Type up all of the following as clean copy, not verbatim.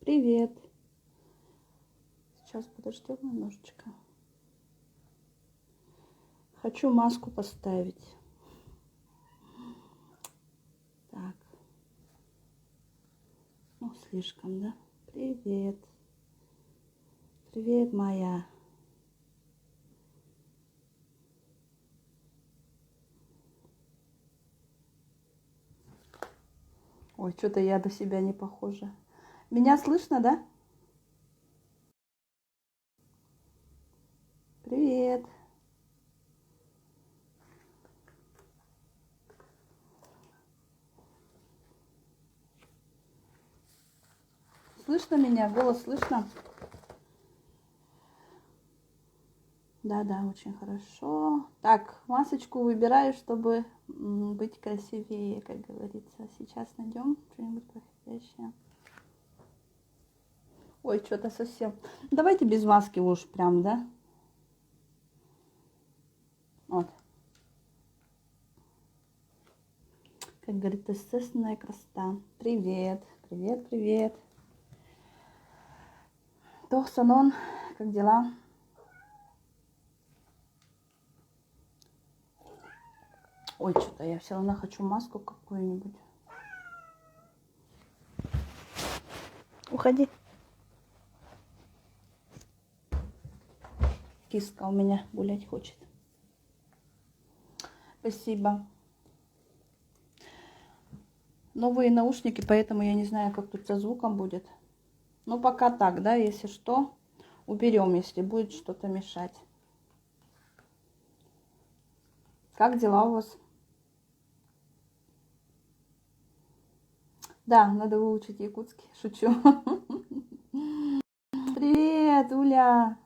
Привет. Сейчас подождем немножечко. Хочу маску поставить. Так. Ну, слишком, да? Привет. Привет, моя. Ой, что-то я до себя не похожа. Меня слышно, да? Привет. Слышно меня? Голос слышно? Да, да, очень хорошо. Так, масочку выбираю, чтобы быть красивее, как говорится. Сейчас найдем что-нибудь подходящее. Ой, что-то совсем. Давайте без маски уж прям, да? Вот. Как говорит, естественная красота. Привет, привет, привет. Тохсанон, как дела? Ой, что-то я все равно хочу маску какую-нибудь. Уходи. Киска у меня гулять хочет. Спасибо. Новые наушники, поэтому я не знаю, как тут со звуком будет. Но пока так, да, если что, уберем, если будет что-то мешать. Как дела у вас? Да, надо выучить якутский, шучу. Привет, Уля!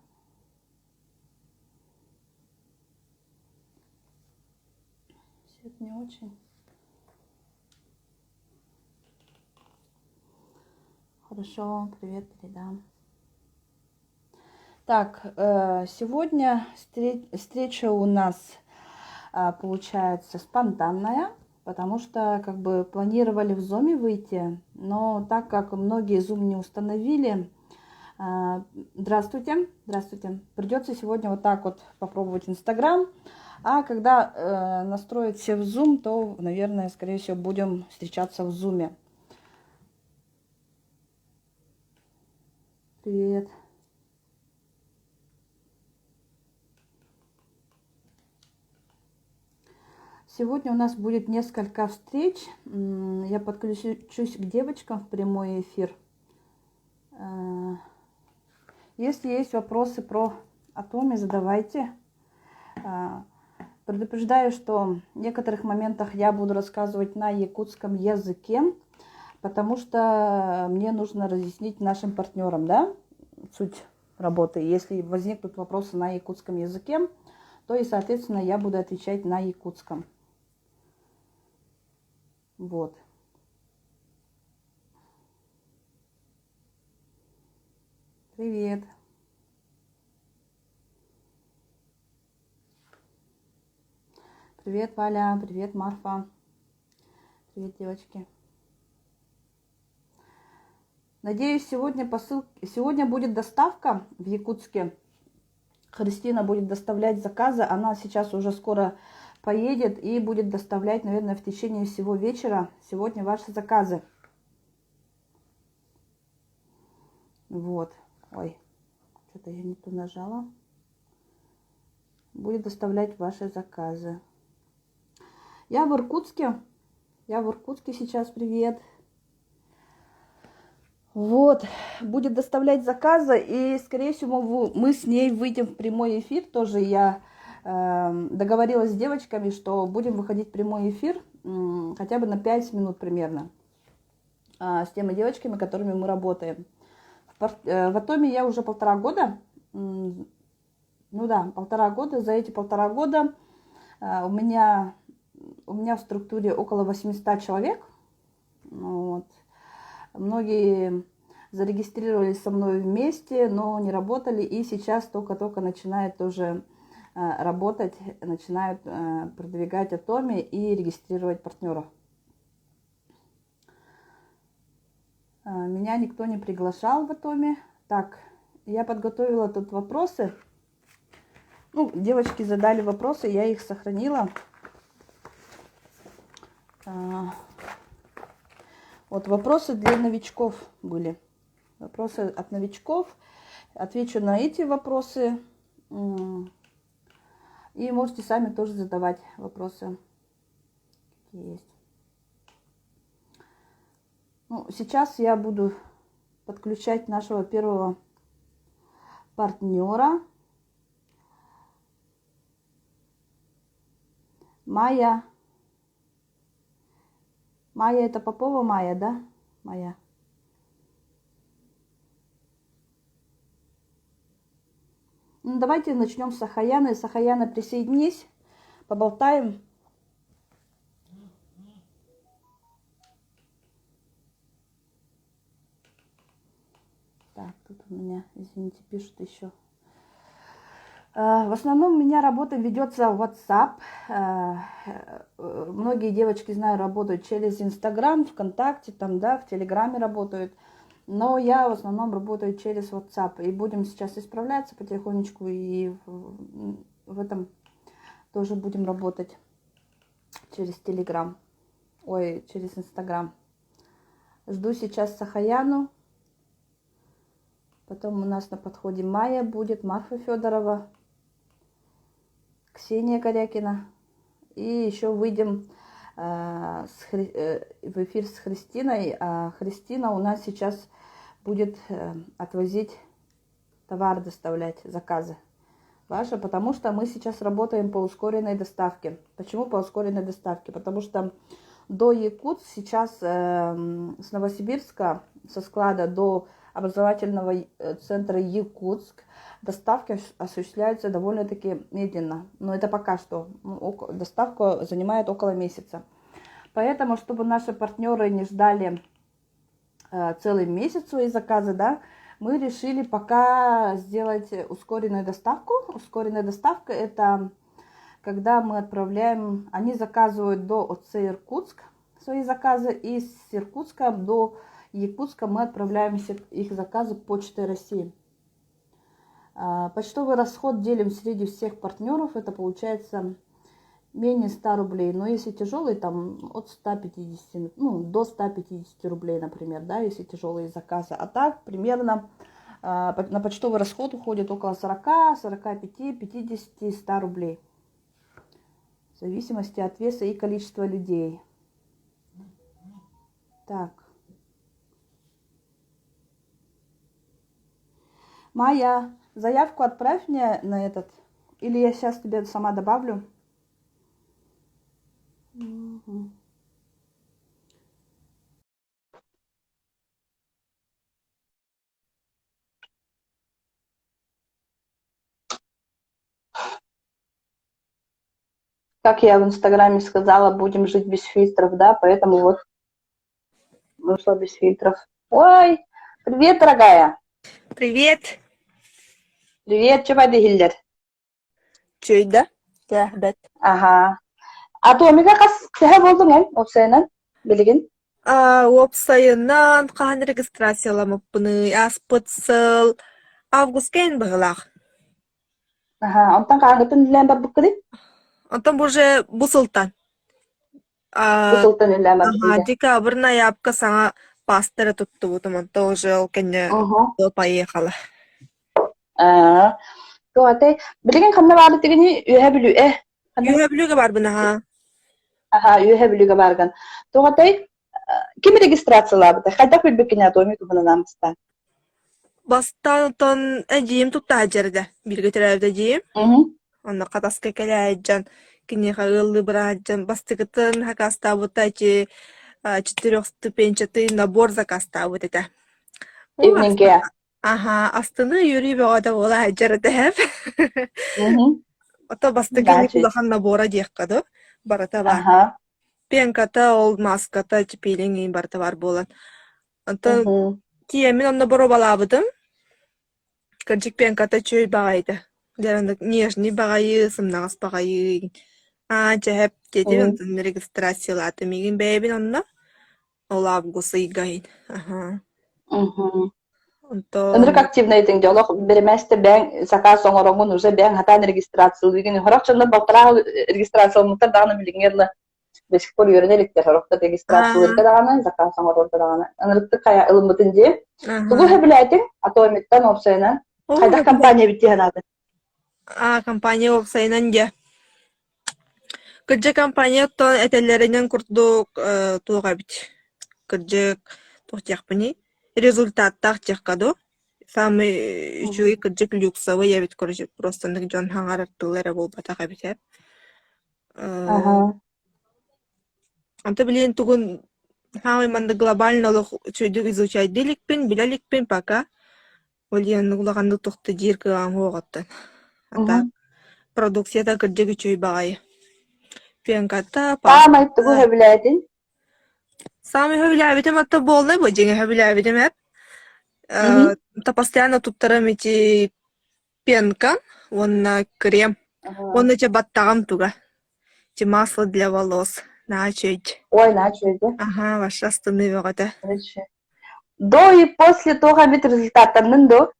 Свет не очень. Хорошо, привет передам. Так, сегодня встреча у нас получается спонтанная, потому что планировали в Zoom выйти, но так как многие Zoom не установили, здравствуйте, здравствуйте, придется сегодня вот так вот попробовать Инстаграм, а когда настроят все в Zoom, то, наверное, скорее всего, будем встречаться в Zoom. Привет. Сегодня у нас будет несколько встреч. Я подключусь к девочкам в прямой эфир. Если есть вопросы про Атоми, задавайте. Предупреждаю, что в некоторых моментах я буду рассказывать на якутском языке, потому что мне нужно разъяснить нашим партнерам, да, суть работы. Если возникнут вопросы на якутском языке, то и, соответственно, я буду отвечать на якутском. Привет. Привет, Валя. Привет, Марфа. Привет, девочки. Надеюсь, сегодня будет доставка в Якутске. Христина будет доставлять заказы. Она сейчас уже скоро поедет и будет доставлять, наверное, в течение всего вечера сегодня ваши заказы. Ой, что-то я не ту нажала. Будет доставлять ваши заказы. Я в Иркутске. Я в Иркутске сейчас. Привет. Будет доставлять заказы, и, скорее всего, мы с ней выйдем в прямой эфир. Тоже я договорилась с девочками, что будем выходить в прямой эфир хотя бы на 5 минут примерно, с теми девочками, которыми мы работаем. В Атоме я уже полтора года. Ну да, полтора года. За эти полтора года у меня в структуре около 800 человек. Многие зарегистрировались со мной вместе, но не работали. И сейчас только-только начинают тоже работать, начинают продвигать Атоми и регистрировать партнеров. Меня никто не приглашал в Атоме. Так, я подготовила тут вопросы. Ну, девочки задали вопросы, я их сохранила. Вот вопросы для новичков были. Вопросы от новичков. Отвечу на эти вопросы. И можете сами тоже задавать вопросы, какие есть. Ну, сейчас я буду подключать нашего первого партнера. Майя. Майя это Попова Майя, да? Майя. Ну, давайте начнем с Сахаяны. Сахаяна, присоединись, поболтаем. Так, тут у меня, извините, пишут еще. В основном у меня работа ведется в WhatsApp. Многие девочки, знаю, работают через Instagram, ВКонтакте, там, да, в Телеграме работают. Но я в основном работаю через WhatsApp. И будем сейчас исправляться потихонечку. И в этом тоже будем работать через Телеграм. Ой, через Инстаграм. Жду сейчас Сахаяну. Потом у нас на подходе Майя будет, Марфа Федорова, Ксения Корякина. И еще выйдем в эфир с Христиной. А Христина у нас сейчас будет отвозить товар, доставлять заказы ваши, потому что мы сейчас работаем по ускоренной доставке. Почему по ускоренной доставке? Потому что до Якутск сейчас с Новосибирска, со склада до образовательного центра Якутск доставки осуществляются довольно-таки медленно. Но это пока что. Доставка занимает около месяца. Поэтому, чтобы наши партнеры не ждали целый месяц свои заказы, да, мы решили пока сделать ускоренную доставку. Ускоренная доставка – это когда мы отправляем, они заказывают до ОЦ Иркутск свои заказы, и с Иркутска до Якутска мы отправляем их заказы Почтой России. Почтовый расход делим среди всех партнеров, это получается менее 100 рублей. Но если тяжелый, там от 150, ну, до 150 рублей, например, да, если тяжелые заказы. А так примерно на почтовый расход уходит около 40, 45, 50, 100 рублей. В зависимости от веса и количества людей. Так. Майя, заявку отправь мне на этот. Или я сейчас тебе сама добавлю. Угу. Как я в Инстаграме сказала, будем жить без фильтров, да, поэтому вот вышла без фильтров. Ой, привет, дорогая. Привет. Привет, чего дихиллер? Чөйдө? Бэт. Ага. Атомига хас төһө буоллуҥ эн уопсайынан билигин? Уопсайынан хаһан регистрацияламмыппыный ааспыт сыл августка эн быһыылаах. Аха, онтон хаһааҥҥыттан үлэлээн барбыккыный? Онтон бу уже бу сылтан. Бу сылтан үлэлээн Аха, барбыккын. декабрь ноябрьга саҥа пастора туттубутум, онтон уже ол кэннэ Уһу. поехала. Аа, туох билигин ханна баары тигини Үөһэ Бүлүү э ханна Үөһэ Бүлүүгэ барбын аһаа. Аха, Үөһэ Бүлүүгэ бааргын. Туох ким регистрациялаабытай? Хайдах билбиккин атоми туһунан аамыстаан? Бастаан оттон эдьиийим тутта сылдьар этэ, бииргэ төрөөбүт эдьиийим. Уһу. Онно Хатаска кэлэ сылдьан, киниэхэ ыаллыы быраһаадьан бастакытын сакаастаабыта ити четырехступенчатый набор заказтаабыт этэ. Оо, Ивненькая. аһаа, астыныы үөрүү бөҕөтө буола сылдьар этэ Уһу. Ото бастакы Да, инник улахан набора диэххэ дуу, барыта баар. Аха. Пенката, ол маската, чипилиҥ барыта баар буолан. Онтон Уһу. тиийэммин онно боруобалаабытым. Кырдьык пенката үчүгэй баҕайыта. Дьэ оннук нежный баҕайы, сымнаҕас баҕайы. Аа чэ сөп диэтим, Мм. онтон регистрациялаатым миигин бэйэбин онно. Ол август ыйга иһин. Аһаа. Мгм. Онтон Ынырык активный этиҥ дьэ олох бирэмээстэ бэйэҥ заказ оҥороҥҥун уже бэйэҥ хатаан регистрациялыыгын сорох дьоннор балтараа регистрацияламмыттар даҕаны билиҥҥи дылы до сих пор үөрэнэ иликтэр сорохтор регистрациялыырга даҕаны заказ оҥорорго даҕаны ынырыктык хайа ылыммытын дии тугу сөбүлээтиҥ атомиттан уопсайынан хайдах компания эбит дии санаатыҥ А компания уопсайынан дьэ Кырдьык компания оттон этэллэринэн курдук э, туох эбит кырдьык туох диэхпиний результаттаах диэххэ дуу самый үчүгэй кырдьык люксовый эбит короче просто оннук дьон хаҥарар тыла эрэ буолбатах эбит ээ Аха. Онто билигин тугун саамай маннык глобально олох үчүгэйдик изучайдыы иликпин, билэ иликпин пока. Ол иһин улаханнык тохто диир кыаҕым суоҕуттан. А так продукцията кырдьык үчүгэй баҕайы. Пенката, Саамай тугу паста. сөбүлээтиҥ? Саамай сөбүлээбитим отто буолла бу дьиҥэ сөбүлээбитим эп. Мгм. Э, то постоянно туттарым ити пенка уонна крем. Аха. Уонна дьэ баттаҕым туга. Ити масло для волос. Наһаа үчүгэй. Ой, наһаа үчүгэй дии. Аһаа, вообще астыныы бөҕөтө. Короче, До и после туох эмит результаттаннын дуо?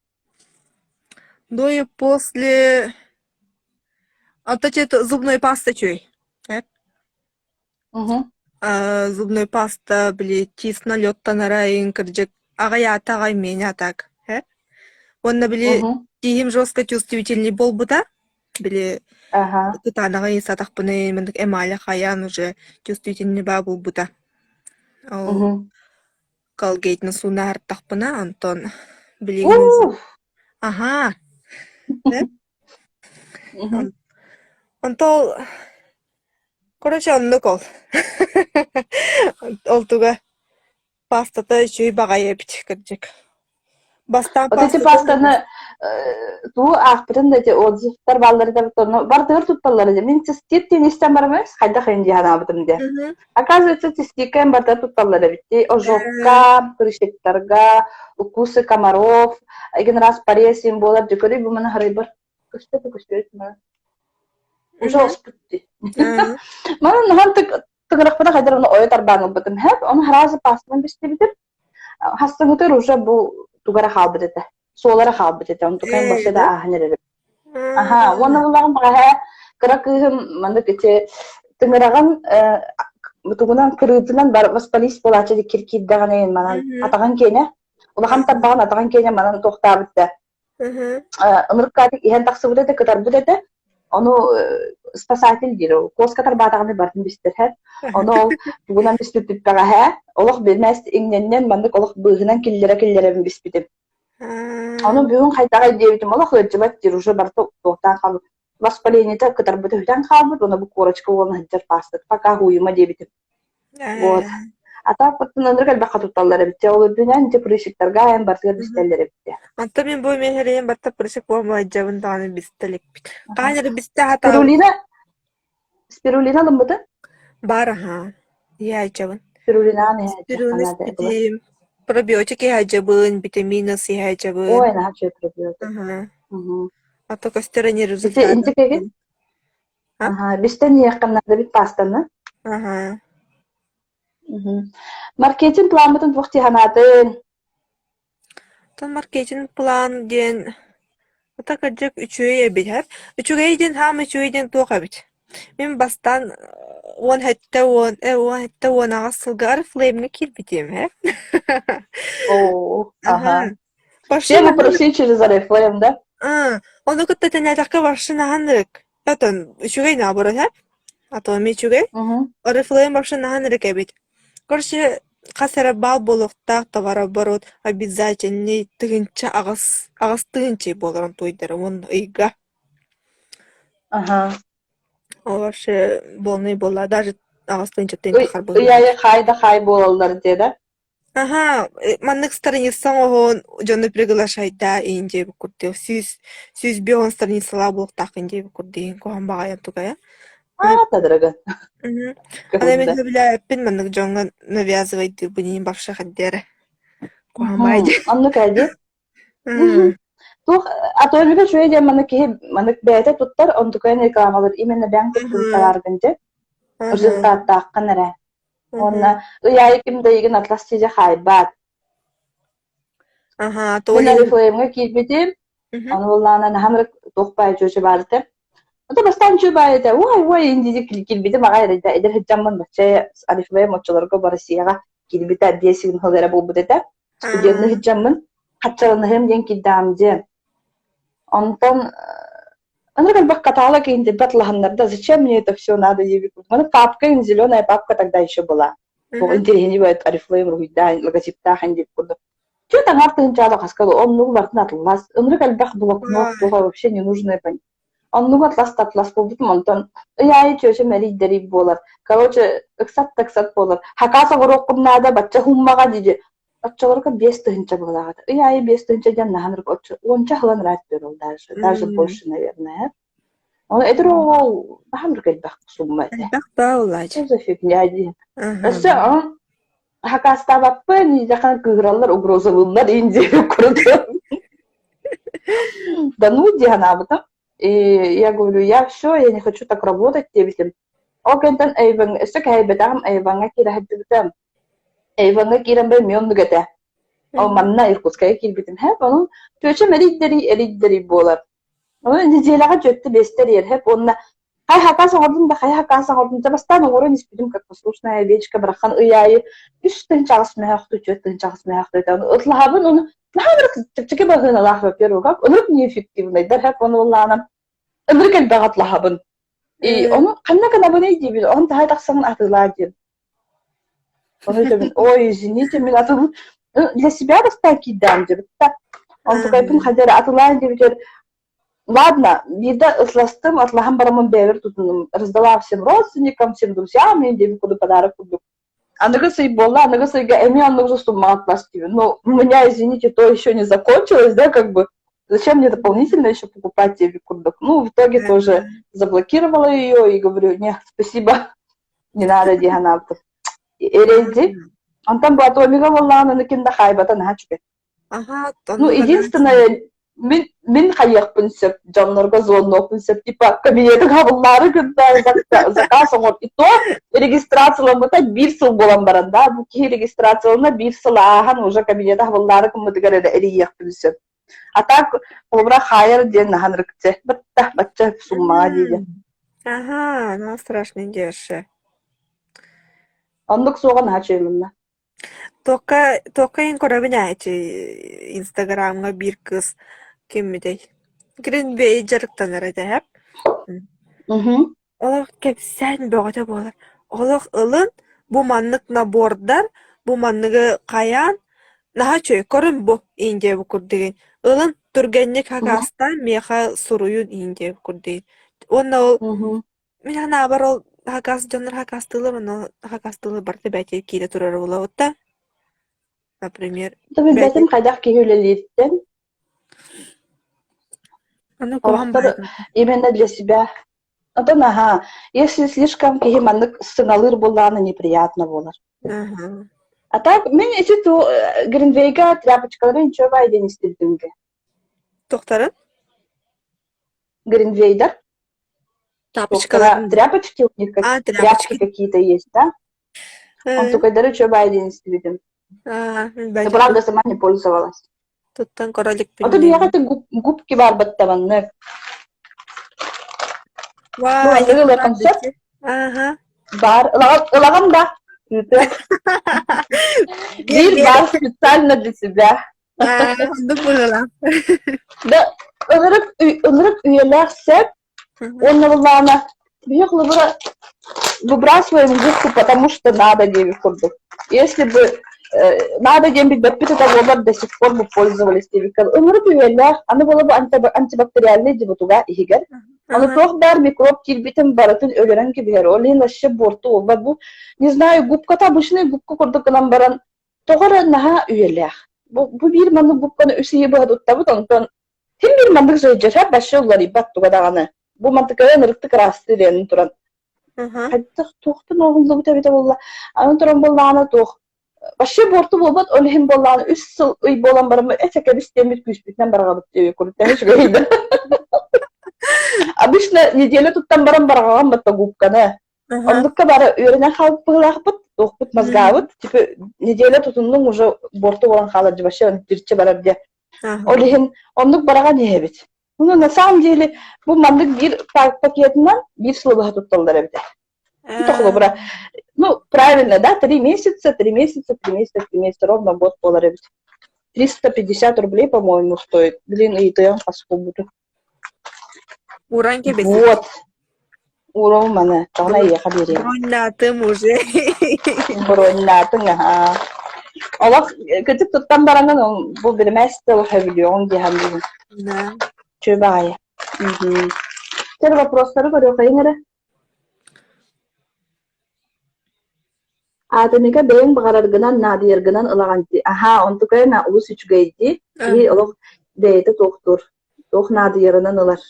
До и после... А то это зубной паста үчүгэй. Э? Мгм. А, зубной паста, били, тиис налеттанара иин кырдьык аҕай аата аҕай миэнэ а так. Э? Уонна били Мгм. тииһим жестко чувствительный буолбута. Били Аха. кытаанаҕы сатахпыны маннык эмали хайаан уже чувствительный баа буолбута. Ол Мгм. Колгейтны суунаһартахпына, онтон билигин Ух! Аһаа. Э? Мгм. Онтон короче оннук ол. Ол туга пастата үчүгэй баҕайы эбит кырдьык. Бастаан Вот эти пастатын пастаны туу аахпытын да эти отзывтар бааллар да онно бардыгар тутталлар дии. Мин цистит диэн истэн бараммын хайдах иһин дии санаабытым дии. Мгм. Оказывается, цистикка барда тутталлар эбит дии. Ожогка, прыщиктарга, укусы комаров, один раз порез им буолар дьэ көрүй бу маны харайбар. Көстө көстө Уже оспут дии. Манан нахан тыгырахпына хайдар оны ойо тарбаан ылбытым хэп. Оны сразу пастанан бистибитим. Хастыгытыр уже бу тугара хаалбыт этэ. Суолара хаалбыт этэ. Онтукайым вообще да ааһан эрэр. Аха, уонна буллаҕым баҕаһа кыра кыыһым маннык ити тыҥыраҕын тугунан кырыытынан бар воспалист буолааччы киркиирдэҕинэ манан атаҕын киэнэ улахан тарбаҕын атаҕын киэнэ манан туохтаабыт да ынырыккаатык иһэн тахсыбыт этэ, кытарбыт этэ. Ону спасатель диир, куоска тарбаатаҕына барытын бистэрһэр. Ону ол тугунан биспиппит бэҕэһээ, олох билмэс иҥнэннэн маннык олох быыһынан киллэрэ-киллэрэбин биспитим. Ону бүгүн хайдаҕай диэбитим, олох ыалдьыбат диир, уже барыта туохтаан хаалбыт. Воспалениета кытарбыта бүтэн хаалбыт, уонна бу корочка уолун сылдьар паастат пока уйума диэбитим. Вот. А так вот ынырык элбэххэ тутталлар эбит. Дьэ, ол үрдүнэн дьэ прыщиктарга айан барытыгар бистэллэр эбит. Онтон мин бу миэһэлэйэн барта прыщик буомалайдьабын даҕаны бистэ иликпит. Хаһан эрэ бистэ хатаабыт. Спирулина спирулина ылыммыты? Баар аһаа. Иһээдьэбин. Спирулинаан Спирулина иһээдьэххэ наада была. испитим. Пробиотик иһээдьэбин, витамина иһээдьэбин. Ой, наһаа үчүгэй пробиотик. Аһаа. Мгм. А то көстөр ини Ити результата. интикэгин? А? Аһаа, бистэн иһиэххэ наада эбит паастаны. Аһаа. Мгм. Маркетинг плааммытын туох дии санаатыҥ? Оттон маркетинг план диэн ата кырдьык үчүгэй эбит эр. Үчүгэй диэн хаама үчүгэй диэн туох эбит. Мин бастаан 17 10 17 18 сылга Oriflame-ҥа киирбитим ээ. Оо, Аһаа. аха. Все мы прошли через Oriflame, да? Аа, ону кытта тэнээтэххэ вообще наһаа Отон үчүгэй наоборот ээ. А то эмиэ үчүгэй. Мгм. Oriflame вообще наһаа ынырык эбит. Короче, хас эрэ баал буолуохтаах товарооборот обязательный 1008 8 тыһыынча буоларын туойдара уонна ыйга. Аха. Ол вообще полный буолла даже 8 тыһыынчаттан Ый, тахар ый быһыылаах. аайы хаай да хаай буолаллар дии да? Аһаа, маннык страница оҥоһун дьону приглашайдаа иин диэбит курдук 100 150 страницалаах буолуохтааххын диэбит курдук иһин куһаҕан баҕайы тугайа. Аа, тадрага. Мгм. Аны мин Кыһында. сөбүлээбэппин маннык дьоҥҥо навязывайдыырбын иһин вообще хайдары. Куһаҕан баҕайы дии. Оннук ээ дии. М. Туох атыылыга үчүгэй диэн маннык киһи маннык бэйэтэ туттар, онтукайын рекламалыыр именно бэйэҥ туттубут табааргын дьэ результаттааххын эрэ. Уонна ый аайы ким да эйигин атлас сиидьэ хаайбат. Аһаа, то Мин иһин Орифлеймҥа киирбитим, Мгм. ону буоллаҕына наһаа ынырык туох баай чүөчэ баар этэ. Ото бастаан үчүгэй баай этэ, уай уай индизи киирбитим аҕай эрэ эдэр сылдьаммын бачча Орифлейм оччолорго Россияҕа киирбитэ 5 сыл эрэ буолбут этэ. Студенныы Аа, сылдьаммын хаччаланыһым диэн киирдэҕим диэн. Онтон ынырык элбэх каталог иһин атлаһаннарда зачем мне это все надо диэбит. Маны папка зеленая папка тогда еще была. Туох мгм. интэриэһинэй баайыт Орифлейм уруһуйдаан логотиптаах ин диэбит курдук. Чүөт аҥаар тыһыынчаҕа хаска да оннугу барытын атыллас, ынырык элбэх блокнот Ой. туох вообще ненужное Оннугу атлас да атлас буолбутум онтон ый аайы чүөчэм эрий-дэрий буолар. Короче, ыксат да ыксат буолар. Хакаас оҥоруохпун наада, бачча уһуммаҕа дии Оччолорго 5000 быһыылаах этэ. Ый аайы 5000 диэн наһаа ынырык оччо уонча сылан ыраат берел даже, даже больше, наверное. Ону эдэр оҕо наһаа ынырык элбэх сумма этэ. Элбэх баа улаадьы. Что за фигня дии. Аһа. Өссө хакаастаабаппын, дьахан кыыһыраллар, угрозалыыллар индия курдук. Да ну дии санаабытым. И я говорю, я все, я не хочу так работать диэбитим. Ол кэнтэн Эйваҥ өссө кэһэйбэтэҕим Эйваҥҥа киирэ сылдьыбытым. Эйваҥҥа киирэн баран эмиэ оннук этэ. Ол манна Иркутскайга киирбитим. Һэп, онон түөчэм эрий-дэрий эрий-дэрий буолар. Ону нэдиэлэҕэ түөртэ биэстэ эрийэр һэп уонна хайа хакаас оҥордум да хайа хакаас оҥордум да бастаан оҥорон испитим как послушная овечка барахан ый аайы 3 тыһыынча 8 мөһөөхтүү 4 тыһыынча 8 мөһөөхтүү этэ. Ону ытлаһабын ону наһаа ынырык чэпчэки баһыыналаах во-первых ынырык неэффективнайдар һэп ону ыллаанам ынырык элбэх атлаһабын. И ону ханна гынабыный диибин ону таһа тахсаҥын атыылаа диэн. Ону этэбин ой извините мин атыл для себя бастаан киирдэҕим диэбит да. Онтукайбын хайда эрэ атылаан диэбитигэр Ладно, биирдэ ытластым, атлаһан бараммын бэйэбэр тутуннум. Раздала всем родственникам, всем друзьям, мен диэбит курдук подарок курдук. Аныгы сый буолла, аныгы сыйга эмиэ оннук же суммаҕа атлас диибин. Ну, у меня, извините, то еще не закончилось, да, как бы. Зачем мне дополнительно еще покупать диэбит курдук. Ну, в итоге тоже заблокировала ее и говорю, нет, спасибо, не надо дии санаабытым. Эрэйди. Онтон бу Атомига буоллаҕына аны ким да хаайбата наһаа үчүгэй. Аһаа, Ну, оннук единственное, мин, мин хайыахпын сөп, дьоннорго звоннуохпун сөп, типа кабинеты хабыллаары кытта заказ оҥор. И то регистрацияламмыта биир сыл буолан баран, да, бу киһи регистрациялана биир сыл ааһан уже кабинета хабыллаары гыммытыгар эрэ эрийиэхпин сөп. А так, холобура хаайар диэн наһан ырыкчы. Бытта, бачча суммаҕа диэри. Аһаа, ну страшный дешевле. Оннук суоҕа наһаа үчүгэй манна. Туохха туохха иһин көрөбүн ээ ити Инстаграмҥа биир кыыс киммитэй Гринбей дьарыктанар этэ эһэм. Мгм. Олох кэпсээн бөҕөтө буолар. Олох ылын, бу маннык набордар, бу манныгы хайаан, наһаа үчүгэй, көрүн бу иин диэбит курдугун. Ылын, түргэнник хакаастаан миэхэ суруйун иин диэбит курдугун. Уонна ол Мгм. Мин санаабар ол хакас дьоннор хакастыыллар онно хакастыыллар барыта бэйэтигэр киирэ турар буолабыт да. Например, Да бэйэтэ билбэтим хайдах киһи үлэлиириттэн. Аны куһаҕан Сорохтор баҕайы именно для себя. Онтон аһаа, если слишком киһи маннык сыҥалыыр буоллаҕына неприятно буолар. Аха. А так мин ити ту Гринвейга тряпочкалары ничего бай диэн истибитим гэ. Тохторун? Гринвейдар Тапочкаларын Тряпочки у них как А, тряпки тряпочки. какие-то есть, да? Э. Онтукайдары үчүгэй баайы диэн истибитим. Аа, Но правда сама не пользовалась. Туттан көрө иликпин Ото биһиэхэ ити губки баар баттабаннык. Вау, Аныгы ылыаххын сөп. Ага. Баар ылаҕын да. Биир баар специально для себя. Оннук быһыылаах. Да, ынырык ынырык үйэлээх сөп уонна былаана биһи холобура выбрасываем губку, потому что надо диэбит курдук. Если бы э, надо диэн билбэппит это буоллар до сих пор бы пользовались диэбиккэ ынырык үйэлээх аны буола бу антибактериальный дебутуга иһигэр аны туох баар микроб киирбитин барытын өлөрөн кэбиһэр ол иһин вообще буорту буолбат бу не знаю губката обычный губка курдук гынан баран Тоҕо эрэ наһаа үйэлээх. Бу, бу биир маннык губканы үс ыйы быһа туттабыт, онтон син биир маннык сылдьар, башы уларыйбат туга даҕаны. Бу мантыкара ынырыктык ыраастыыр диэн туран. Хайдах туохтан оҕуллубут эбитэ буолла. Аны туран буоллаҕына туох вообще буорту буолбат, ол иһин буоллаҕына үс сыл ый буолан бараммыт эчэ кэбис диэммит күүспүтүнэн барҕабыт диэбит курдук үчүгэй да. Обычно неделя туттан баран барҕаҕын батта губканы. Оннукка бары үөрэнэн хаалбыт быһыылаахпыт. Туохпут мозгабыт, типа неделя тутуннуҥ уже буорту буолан хаалар дьэ вообще дирче барар диye. Ол иһин оннук бараҕан иһэбит. Ну, на самом деле, бу маннык биир пакетынан биир сылы быһа тутталлар эбитэ. Холобура, ну, правильно, да, 3 месяца, 3 месяца, 3 месяца, 3 месяца, ровно год буолар эбит. 350 рублей, по-моему, стоит. Блин, ыйытыам хас буолбуту. Ууран кэбис. Вот. Уурал маны, тоҕо эйиэхэ биэриэм. Броньнаатым уже. Броньнаатыҥ, аһаа. Олох кытык туттан бараҥын бу билимээс олох өбүлүөҕүҥ дии саныыбын. Да. Чү баҕайы. Тэр вопростары көрүөххэйиҥ эрэ. Аатымика бэйэҥ баҕараргынан, наадыйаргынан ылаҕын дии. Аһаа, онтукайын олус үчүгэй дии. Киһи олох бэйэтэ туохтуур, туох наадыйарынан ылар.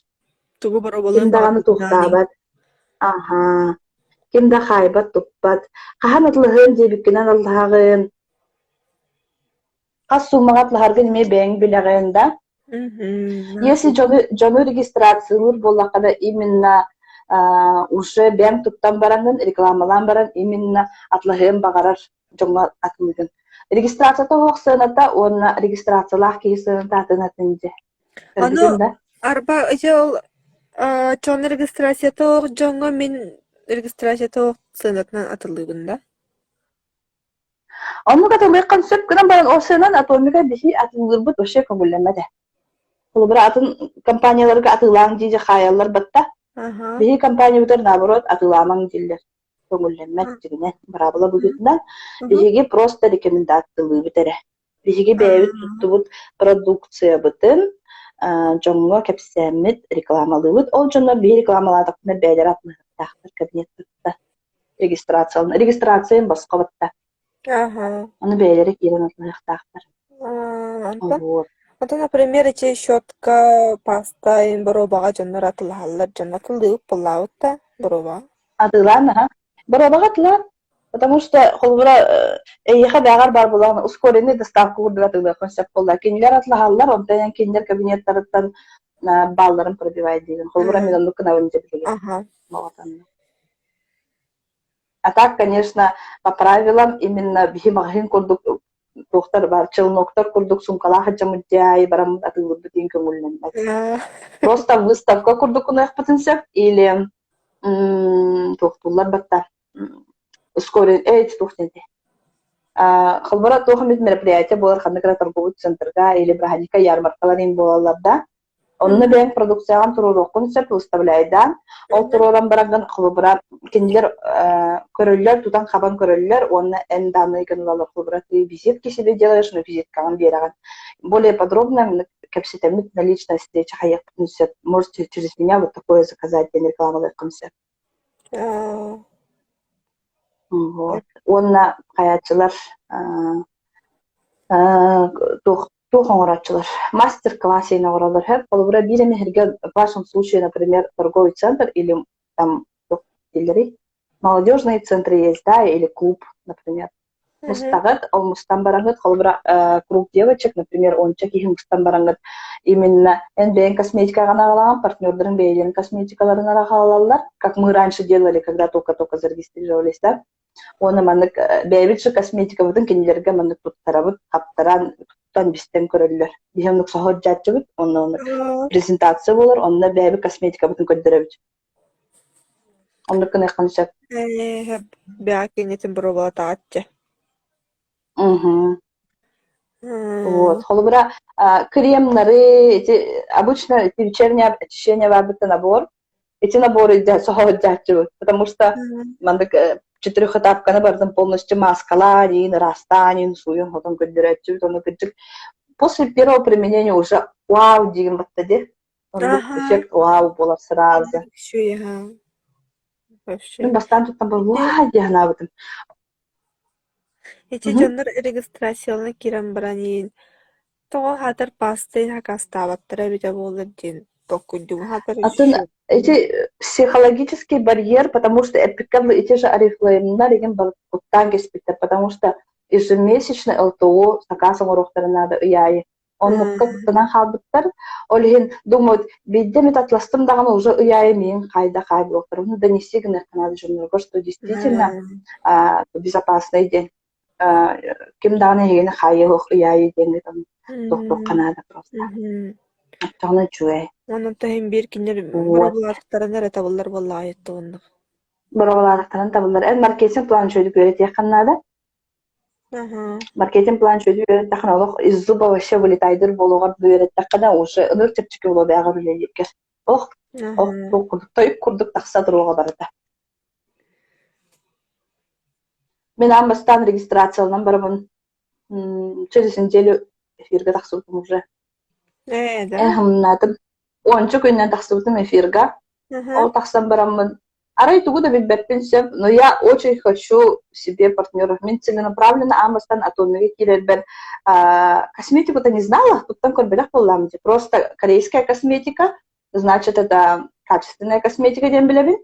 Тугу Ким боруобалыан даҕаны баҕарбытынан туохтаабат. Аһаа. Ким да хаайбат, туппат. Хаһан атылаһыан диэбиккинэн аллаһаҕын. Хас суумаҕа атылаһаргын эмиэ бэйэҥ билэҕин да. Если дьону регистрациялыыр буоллаххына, именно уже бэйэҥ туттан бараҥҥын, рекламалаан баран именно атылаһыан баҕарар дьоҥҥо атылыыгын. Регистрацията суох сыаната уонна регистрациялаах киһи сыаната атын атын дьэ. Аны Көрбүтүҥ да? арба ити ол дьон регистрацията суох дьоҥҥо мин регистрацията суох сыанатынан атылыыбын да? Оннук атылыаххын сөп гынан баран ол сыанан атомика биһи атыылыырбыт вообще көҥүллэммэт ээ. Холобура атын компанияларга атыылааҥ дии хаайаллар батта. Аха. Биһи компаниябытыгар наоборот атыылаамаҥ дииллэр. Көҥүллэммэт дьиҥинэн быраабыла быһыытынан биһиги просто рекомендациялыыбыт эрэ. Биһиги бэйэбит туттубут продукциябытын дьоҥҥо кэпсээммит рекламалыыбыт. Ол дьоннор биһи рекламалаатахпына бэйэлэрэ атыылаһыахтаахтар кабинеттарыттан регистрациялана. Регистрацияны босхо батта. Ага. Ону бэйэлэрэ киирэн атыылаһыахтаахтар. Онтон, Вот. онтон, например, ити щетка, паста боруобаҕа дьоннор атылаһаллар, дьон атылыыбыт буоллаабыт да боруобаҕа. Атыылаан аха. Боруобаҕа атылаан. Потому что, холобура, эйиэхэ бэҕэр баар буолаҕына ускоренный доставка курдук атыылыаххын сөп буолла. Кинилэр атылаһаллар, онтон эн кинилэр кабинеттарыттан балларын пробивай диигин. Холобура, мин оннук гынабын дьэ билигин. Ага. А так, конечно, по правилам именно биһи маҕаһыын курдук туохтар баар, челноктар курдук сумкалаах сылдьаммыт дьаайы бараммыт атыылыырбыт диэн көҥүллэммэт. Просто выставка курдук гыныахпытын сөп или туохтууллар батта ускорен туох диэн Холбора туох эмит мероприятие буолар ханнык эрэ торговый центрга или бырааһынньыкка ярмаркалар иһин буолаллар да Онно бэйэҥ продукцияҕын туруоруоххун сөп, выставляйдаан. Ол туруоран бараҥҥын холобура кинилэр көрөллөр, тутан-хабан көрөллөр уонна эн дааннайгын ылаллар. Холобура, ты визитки себе делаешь, но визиткаҕын биэрэҕин. Более подробно кэпсэтэммит на личной встрече хайыахпытын сөп. Можете через меня вот такое заказать диэн рекламалыаххын сөп. Вот. Уонна хайааччылар туох туох оҥорооччулар мастер-класс иһин оҥороллор сөп. Холобура, биир эмэ сиргэ в вашем случае, например, торговый центр или там туох дииллэрий молодежные центры есть, да, или клуб, например. Мустаҕыт, ол мустан бараҥҥыт, холобура, круг девочек, например, уонча киһи мустан бараҥҥыт, именно эн бэйэҥ косметикаҕын аҕалаҕын, партнердарыҥ бэйэлэрин косметикаларын аҕалаллар, как мы раньше делали, когда только-только зарегистрировались, да. Уонна маннык бэйэбит же косметикабытын кинилэргэ маннык туттарабыт, хаптаран, туттан бистэн көрөллөр. Биһи оннук соһуччааччыбыт, онно оннук презентация буолар, онно бэйэбит косметикабытын көрдөрөбүт. Оннук гыныаххын сөп. Бэҕэ кинитин боруобалатаҕаччы. Мгм. Вот. Холобура, кремнары, эти обычно эти вечернее очищение баарбыт набор. Эти наборы соһуччааччыбыт, потому что маннык четырехэтапканы барытын полностью маскалаан, иин ыраастаан, иин сууйан-хотон көрдөрөөччүбүт. Ону кырдьык после первого применения уже вау диигин батта дии. Оннук эффект вау буолар сразу. Вообще. Мин бастаан туттан баран вау дии санаабытым. Ити дьоннор регистрациялана киирэн баран иин тоҕо аһаатар паастайын акаастаабаттара эбитэ буоллар диэн толкуйдуум аһаатар Атын ити психологический барьер, потому что эппиккэ ити же орифлеймнар игин куттаан кэспиттэр, потому что ежемесячно ЛТО сакаас оҥоруохтарын наада ый аайы. Оннукка куттанан хаалбыттар. Ол иһин думают, биирдэ эмит атластым даҕаны уже ый аайы миигин хаайда хаай буолуохтар. Ону донести гыныахха наада дьоннорго, что действительно безопасный диэн. Ким даҕаны эһигини хаайыах ый аайы диэн туохтуохха наада просто. Оччоҕуна үчүгэй. Онон иһин биир кинилэр Вот. боруобалаатахтарына эрэ табыллар буоллаҕа оннук. Боруобалаатахтарына табыллар. Эн маркетинг план үчүгэйдик үөрэтиэххин наада. Маркетинг план үчүгэйдик үөрэттэххинэ олох из зуба вообще вылетайдыр буолуоҕар үөрэттэххинэ уже ыныр чэпчэки буолуо бэйэҕэр үлэлииргэр. Ох, ох, курдук тойук курдук тахса туруоҕа барыта. Мин аан бастаан регистрацияланан барабын через неделю эфиргэ тахсыбытым уже. Ээ, да? Эн хамнаатым. Уонча күнүнэн тахсыбытым эфирга. Ол тахсан бараммын арай тугу да билбэппин сөп, но я очень хочу себе партнеров. Мин целенаправленно аан бастаан Атомига киирэрбэр косметику-то не знала, туттан көрбөтөх буоллаҕым дии. Просто корейская косметика, значит, это качественная косметика диэн билэбин.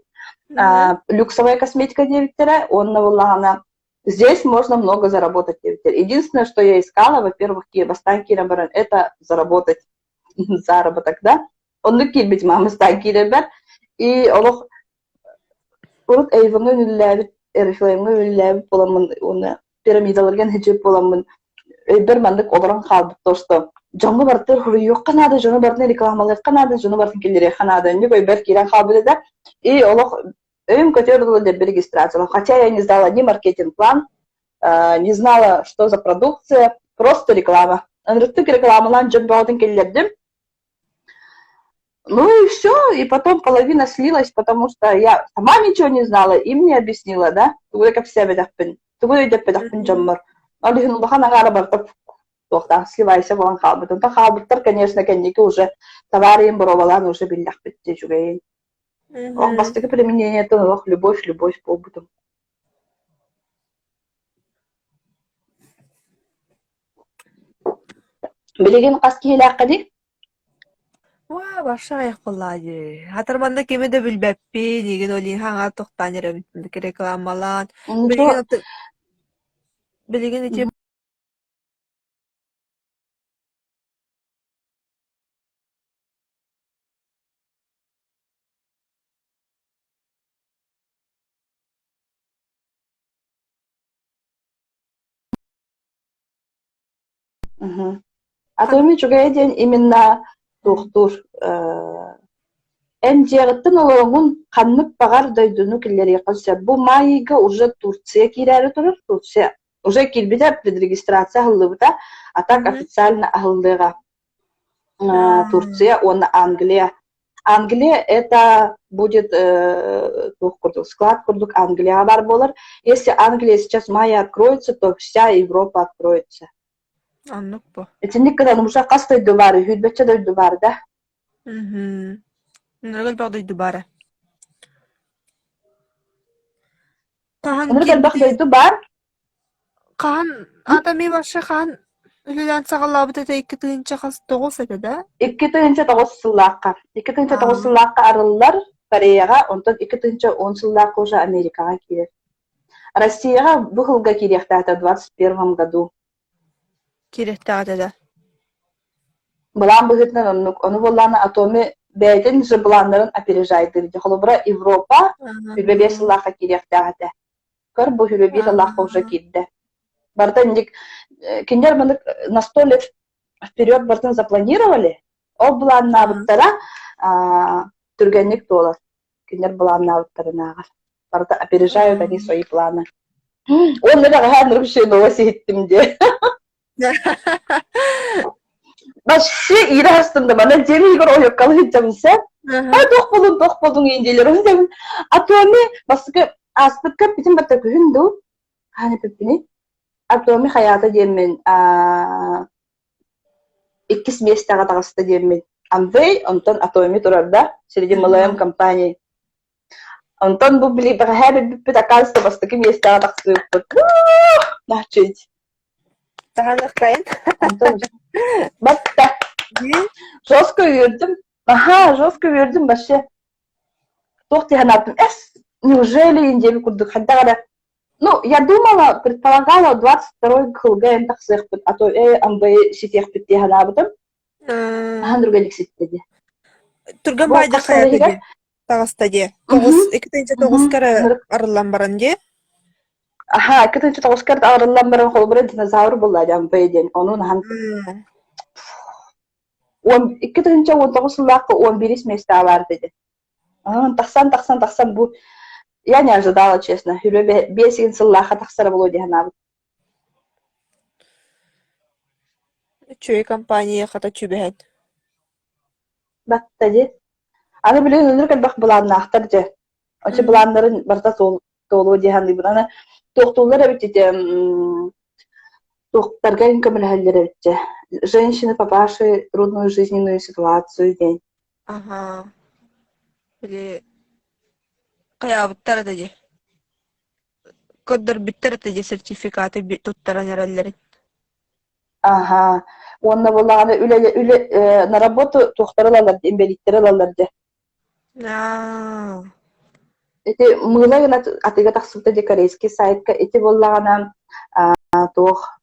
Люксовая косметика диэбиттэрэ, уонна буоллаҕына Здесь можно много заработать диэбиттэр. Единственное, что я искала, во-первых, бастаан киирэн баран, это заработать заработок, да? Оннук киирбит маамыстаан киирэрбэр. И олох урут Эйвоҥҥа үнүллээбит, Эрифлеймҥа үнүллээбит буоламмын уонна пирамидаларга сылдьыбыт буоламмын өйбөр маннык олорон хаалбыт то, что дьоҥҥо барытын суруйуохха наада, дьону барытын рекламалыахха наада, дьону барытын киллэриэххэ наада. Инник өйбөр киирэн хаалбыт этэ. И олох Өйүм көтөр дылы деп регистрация. Хотя я не знала ни маркетинг-план, не знала, что за продукция, просто реклама. Ынырыктык рекламалаан дьон бөҕөтүн киллэрдим. Ну и все, и потом половина слилась, потому что я сама ничего не знала, им не объяснила, да, тугу да кэпсээбэтэхпин, тугу да өйдөппөтөхпүн дьоммор. Ол иһин улахан аҥаара барыта туохтаах сливайся буолан хаалбыт. Онтон хаалбыттар, конечно, кэнники уже товар боруобалаан уже биллэхпит үчүгэйин. Ол бастакы применениетын олох любовь, любовь буолбутум. Билигин хас киһилээххиний? Уа, барша аҕыйах буоллаҕа дии. Хатыр манна кими да билбэппин, игин ол иһин хаҥа тохтоон эрэбин рекламалаан. Билигин билигин ити Мгм. А то үчүгэйэ диэн именно туохтуур эн дьиэҕиттэн олороҥҥун ханнык баҕар дойдуну киллэриэххин сөп. Бу маай ыйга уже Турция киирээри турар. Турция уже киирбитэ, предрегистрация аһыллыбыта, а так официально аһыллыаҕа. Турция уонна Англия. Англия это будет туох курдук, склад курдук Англияҕа баар буолар. Если Англия сейчас в мае откроется, то вся Европа откроется. Оннук бу. Итинник гынан уже хас дойду баар, сүүрбэччэ дойду баар да. Мгм. Ынырык элбэх дойду баара. Хаһан Ынырык элбэх киирбитий? дойду баар. Хаһан Атами вообще хаһан үлэлээн саҕалаабыт этэ 2009 этэ да? 2009 сыллаахха. 2009 сыллаахха арыллар Кореяҕа, онтон 2010 сыллаахха уже Америкаҕа киирэр. Россияҕа бу сылга киириэхтээтэ в 21 году. Киириэхтээх этэ да? Былаан быһыытынан оннук. Ону буоллаҕына Атоми бэйэтин же былааннарын опережайдыыр. Холобура, Европа 25 сыллаахха киириэхтээх этэ. Көр бу 25 сыллаахха уже киирдэ. Барыта инник кинилэр маннык на сто лет вперед барытын запланировали, ол былааннаабыттара түргэнник туолар. Кинилэр былааннаабыттарынааҕар. Барыта опережают они свои планы. Уонна бэҕэһээ вообще новость иһиттим диэ. Вообще иирэ астым да манан дьиэм иһигэр ойуккалы сылдьабын сөп. А туох буолун, туох буолуҥ иин диэлэр. Ону А то ми бастакы ааспыкка бүтүн барта күһүн дуу хаан эпиппиний Атоми хайаата диэммин иккис миэстэҕэ таҕыста диэммин Амвей, онтон Атоми турар да среди МЛМ компаний. Онтон бу били бэҕэһээ билбиппит оказывается бастакы миэстэҕэ тахсыбыппыт. Нааччыйт. Таһаныахтайын. Онтон батта. Жестко үөрдүм. Аха, жестко үөрдүм вообще. Туох дии санаатым, эс, неужели диэби курдук хайдах эрэ. Ну, я думала, предполагала, 22 сылга эн тахсыахпыт, а то МБ ситиэхпит дии санаабытым. Ахан түргэнник ситте дии. Түргэн Бу баайдык хас сыл хайата иһигэр? дии. Таҕыста дии. Тоҕус, 2009 эрэ арыллан баран дии. Аха, 2009 арыллан баран холобура динозавр буолла дии МБ диэн. Ону наһан 2019 сыллаахха 11 миэстэҕэ баар дии. Тахсан, тахсан, тахсан бу я не ожидала, честно. Үлэ 5 сыллаахха тахсара буолуо дии санаабыт. Үчүгэй компания хата түбэһэн. Батта дии. Аны билигин ынырык элбэх былааннаахтар дьэ. Оччо былааннарын барыта туолуо дии саныыбын. Аны туохтууллар эбит ити туохтарга көмөлөһөллөр эбит дьэ. Женщины, попавшие в трудную жизненную ситуацию диэн. Аһаа. Били хайаабыттар этэ дии. Көрдөрбүттэр этэ дии сертификаты туттаран эрэллэрин. Аһаа. Уонна буоллаҕына үлэ үлэ на работу туохтары ылаллар дии, инбэлииттэри ылаллар дии. Аа. Ити мыыла гына атыыга тахсыбыта дии корейский сайтка. Ити буоллаҕына туох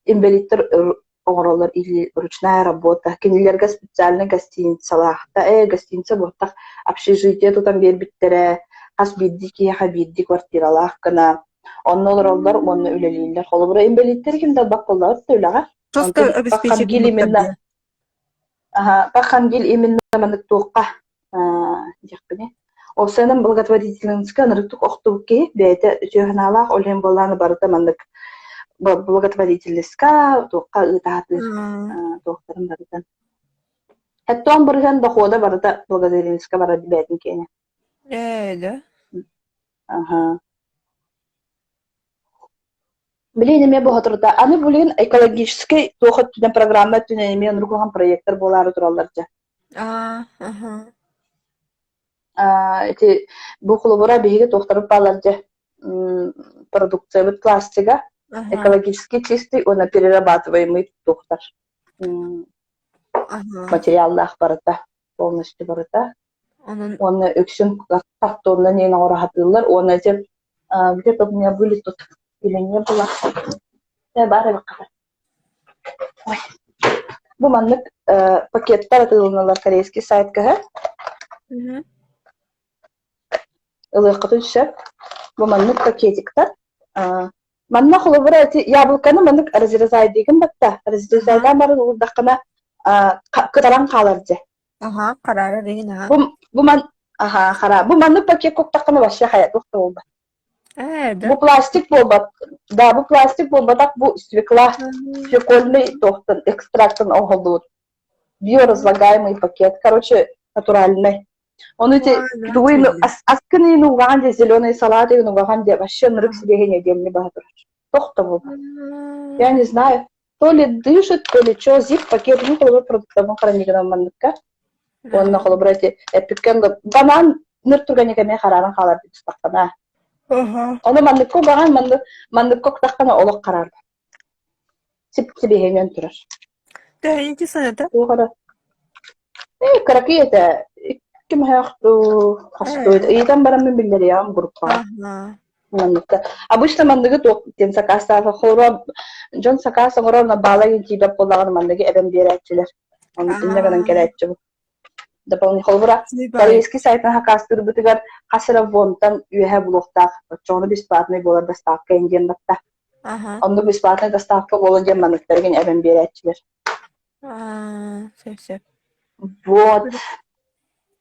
инбэлииттэр оҥороллор или ручная работа. Кинилэргэ специальный гостиницалаахта, гостиница буолтах общежитие тутан биэрбиттэрэ, хас биирдии киһиэхэ биирдии квартиралаах гына. Онно олороллор уонна үлэлииллэр. Холобура, инбэлииттэр ким да ылбат буоллаҕыт да үлэҕэ. Жестко Онтон обеспечить Пахангил именно Пахангил именно маннык туохха диэхпиний Ол сыанан благотворительноска ынырыктык охтубут киһи бэйэтэ үтүө санаалаах, ол иһин буоллаҕына барыта маннык благотворительноска туохха ыытаатыыр туохтарын барытын. Хэттон бырыһыан дохода барыта благотворительноска барар бэйэтин киэнэ. Ээ, да? Аха. Билигин эмиэ боһоторута. Аны билигин экологическай туох өттүнэн программа өттүнэн эмиэ оннук улахан проектар буолаары тураллар дьэ. Аа, аха. Аа, ити бу холобура биһиги туохтарбыт бааллар дьэ продукциябыт пластига Аха. экологически чистый уонна перерабатываемый туохтар Аха. материаллаах барыта полностью барыта Онон уонна үксүн картоннан иэн оҥоро сатыыллар уонна ити где-то у меня были тут или не было баар эбит Ой. Бу маннык пакеттар атыыланаллар корейский сайтка ылыаххытын сөп. Бу маннык пакетиктар. Манна холобура ити яблоканы маннык разрезайдыгын батта. Разрезайдаан баран уурдаххына кытаран хаалар дьэ. Аха, хараарар игин аха. Бу бу ман аха хара. Бу маннык пакет куктаххына вообще хайа туох да буолбат. Ээ, да? Бу пластик буолбат. Да, бу пластик буолбатах, бу свекла, свекольный туохтан экстрактын оҥоһуллубут. Биоразлагаемый пакет. Короче, натуральный. Ону ити тугу аскын иин угаҕан дии зеленый салат иин угаҕан дии вообще ынырык сибиэһэй нэдиэлэни баһа турар. Тох да буолбат. Я не знаю, то ли дышит, то ли что, зип пакет ну холобур продуктабын хранигынан манныкка. Уонна холобура ити эппиккэн банан ныр түргэнник эмиэ харааран хаалар дии тустаххына. Ону манныкка угаҕан манныкка уктаххына олох хараарбат. Сип-сибиэһинэн турар. Төһөнү саната? Туох эрэ кыракый этэ икки мөһөөх дуу, хас дуу ыйытан баран мин биллэриэҕим группаҕа. Манныкта. Обычно манныгы туох диэн сакаастаата хоруо дьон сакаас оҥорор баала тиийбэт буоллаҕына манныгы эбэн биэрээччилэр. Онно инньэ гынан кэлээччи бу. Дополнительно холобура корейский сайтан сакаастыырбытыгар хас эрэ вонтан үөһэ булуохтаах. Оччоҕуна бесплатный буолар доставка диэн батта. Онно бесплатная доставка буолан диэн манныктаргын эбэн биэрээччилэр. Сөп сөп. Вот.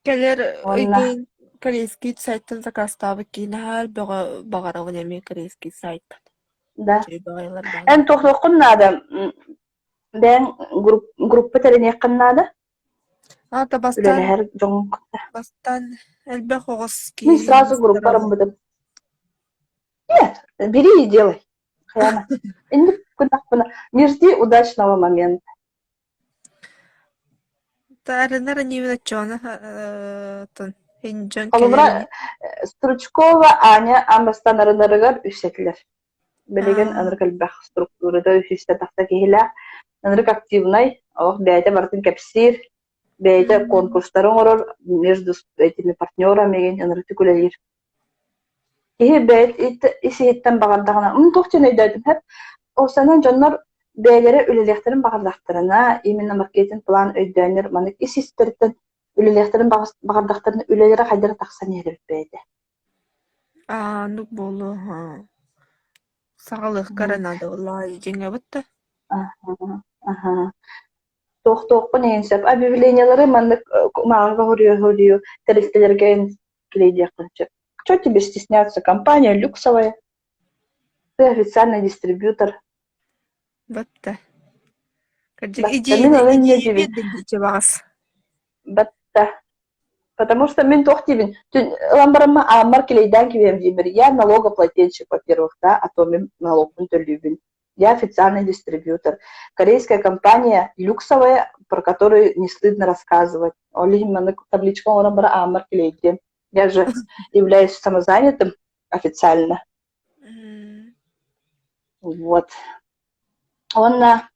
Кэлэр Уонна ыйгын корейский сайттан заказтаабыт киинэһэр бөҕө баҕарабын эмиэ корейский сайттан. Да. Үчүгэй баҕайылар Эн бааллар. туохтуоххун наада? Бэйэҥ группа тэриниэххин наада? Аата бастаан Үлэлэһэр дьоҥҥун кытта. бастаан элбэх оҕус Мин киһи сразу группа арыммытым. Нет, бери и делай. Хайана. Инник гыннахпына не жди удачного момента. Таарынар аниибин оччоҕуна дьон Холобура, кэлэр ини. Стручкова Аня аан бастаан арынарыгар үссэтилэр. Билигин ынырык элбэх структурата үһүстэн тахса киһилээх, ынырык активнай, олох бэйэтэ барытын кэпсиир, бэйэтэ конкурстары оҥорор, между этими партнерами ынырыктык үлэлиир. Киһи бэйэтэ ис-иһиттэн баҕардаҕына, туох диэн өйдөөтүм сөп. Ол дьоннор бэйэлэрэ үлэлиэхтэрин баҕардахтарына, именно маркетинг-план өйдөөннөр маннык ис-истэриттэн үлэлиэхтэрин баҕардахтарына үлэлэрэ хайдах тахсан иһэр эбит бэйэтэ. Аа, оннук буолуо, аһаа. Саҕалыахха эрэ наада буоллаҕа дьиҥэбит да. Аһаа, аһаа. Туохтуохпун иһин сөп. Объявлениелары маннык кумааҕыга хоруйу тэрилтэлэргэ килэйдиэххин сөп. Чё тебе стесняться? Компания люксовая. Ты официальный дистрибьютор. Батта. Кырдьык Батта мин идеяны ону инньэ идея диибин. биэрдиҥ дии баҕас. Батта. Потому что мин туох диибин, ылан бараммын ааммар килэйдээн кэбиһэм диибин. Я налогоплательщик, во-первых, да, а то мин налогпун төлүүбүн. Я официальный дистрибьютор. Корейская компания люксовая, про которую не стыдно рассказывать. Ол иһин маннык табличка оҥорон баран ааммар килэйдиэм. Я же являюсь самозанятым официально. Вот. Уонна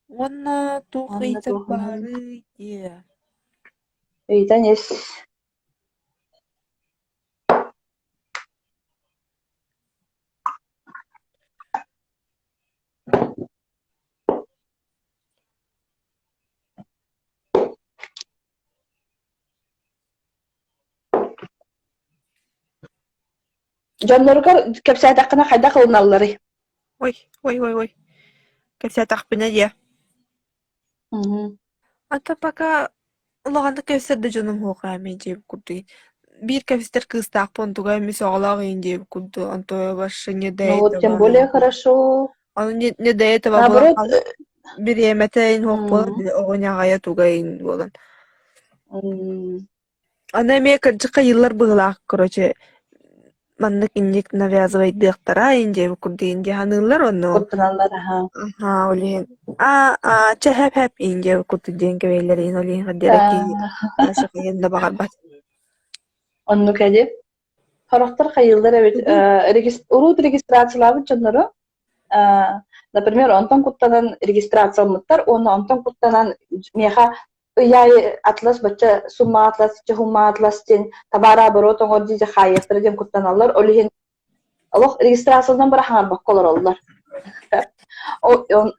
Уонна туох уонна ыйытар туох баарый диэ? Ыйтан ис Дьонноругар кэпсээтэххинэ хайдах ылыналларый? Ой, ой, ой, ой. Кэпсээтэхпинэ диэ. Мгм. А то пока улаханнык кэпсэтэр да дьонум суох ээ диэбит курдук. Биир кэпсэтэр кыыстаахпын онтуга эмис оҕолоох иин диэбит курдук, онтуга вообще не до Ну вот тем этого. более хорошо. Ону не, не до этого буолан Наоборот, хаалар. Бириэмэтэ иин суох буолан, м, били оҕо туга иин буолан. м, Аны эмиэ кырдьык хайыыллар быһыылаах, короче, маннык инник навязывайдыахтара иин диэбит курдук иин дии саныыллар онно куттаналлар аһа. Аһаа, ол иһин аа аа чэ хэп хэп иин диэбит курдук диэн кэбиһэллэр иин ол иһин хайдара киһи хайыан да баҕарбат. Оннук эди. Сорохтор хайыыллар эбит. Тугуй? Урут регистрациялаабыт дьоннору, например, онтон куттанан регистрацияламмыттар уонна онтон куттанан миэхэ ый аайы атлас бачча сумма атлас, чехумма атлас диэн табаара-оборот оҥор дии хаайыахтара диэн куттаналлар. Ол иһин олох регистрациянан бара хаҥарбакка олороллор.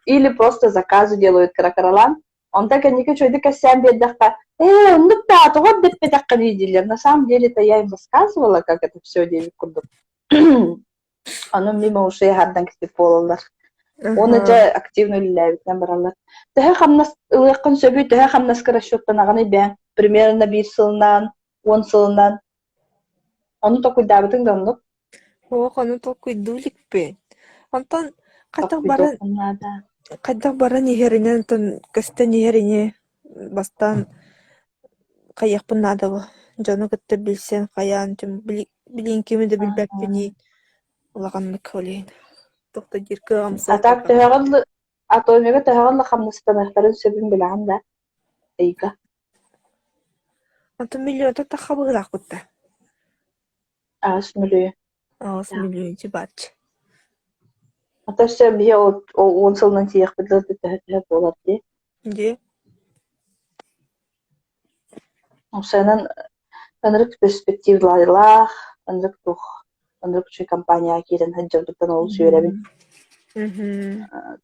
Или просто заказы делают кыра-кыралаан. Онтон кэнники үчүгэйдик кэпсээн биэрдэххэ, ээ, оннук да, тоҕо эрдэппэтэххиний дииллэр. На самом деле-то я им рассказывала, как это все диэбит курдук. Ону мимо ушей аһардан кистик буолаллар. Уонна дьэ Аһаа. активно үлэлээбитинэн бараллар. Төһө хамнас ылыаххын сөбүй, төһө хамнаска расчеттанаҕыный бэйэҥ? Примерно биир сылынан, 10 сылынан. Ону толкуйдаабытыҥ да оннук? Суох, ону толкуйдуу иликпин. Онтон хайдах баран Толкуйдуоххун наада. хайдах баран иһэринэн, онтон көстөн иһэр ини бастаан хайыахпын наада бу. Дьону кытта билсэн хайаан билин кими да билбэппиний улаханнык ол иһин туох да диир кыаҕым А суох так пока. төһөҕө дылы Атомига төһөҕө дылы хамнастаныахтарын сөбүн билэҕин да ыйга? Онтон миллионтан тахха быһыылаахпыт да. Аҕыс мөлүйүөн. Аҕыс мөлүйүөн бааччы. Ата өссө биһи ол 10 сылынан тиийиэхпит дылы төһө-төһө буолар дии. Дии. Оксанан ынырык перспективалаах, ынырык туох, ынырык үчүгэй компанияҕа киирэн сылдьарбыттан олус үөрэбин.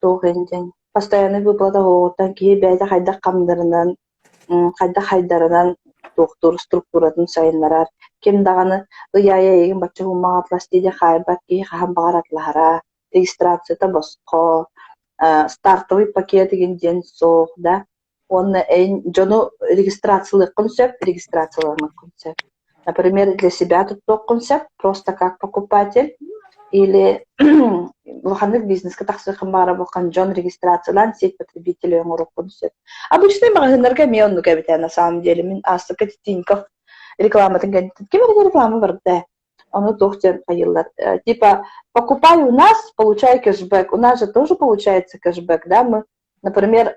Туох иһин диэн постоянный выплата оһоҕуттан киһи бэйэтэ хайдах хамнарынан, хайдах хайдарынан туохтуур структуратын сайыннарар. Ким даҕаны ый аайы эйигин бачча уһуммаҕа атлас дии хаайбат киһи хаһан баҕар атлаһара, регистрацията босхо, стартовый пакет игин диэн суох да Уонна эн дьону регистрациялыаххын сөп, регистрацияланыаххын сөп. Например, для себя туттуоххун сөп, просто как покупатель, или улаханнык бизнеска тахсыаххын баҕарар буолхан дьон регистрациялаан сеть потребителей оҥоруоххун сөп. Обычный маҕаһыыннарга эмиэ оннук эбит на самом деле. Мин ааспыкка Тинькофф рекламатын кэнниттэн ким эрэ реклама барда Ону туох диэн хайыыллар? Типа покупай у нас, получай кэшбэк. У нас же тоже получается кэшбэк, да? Мы Например,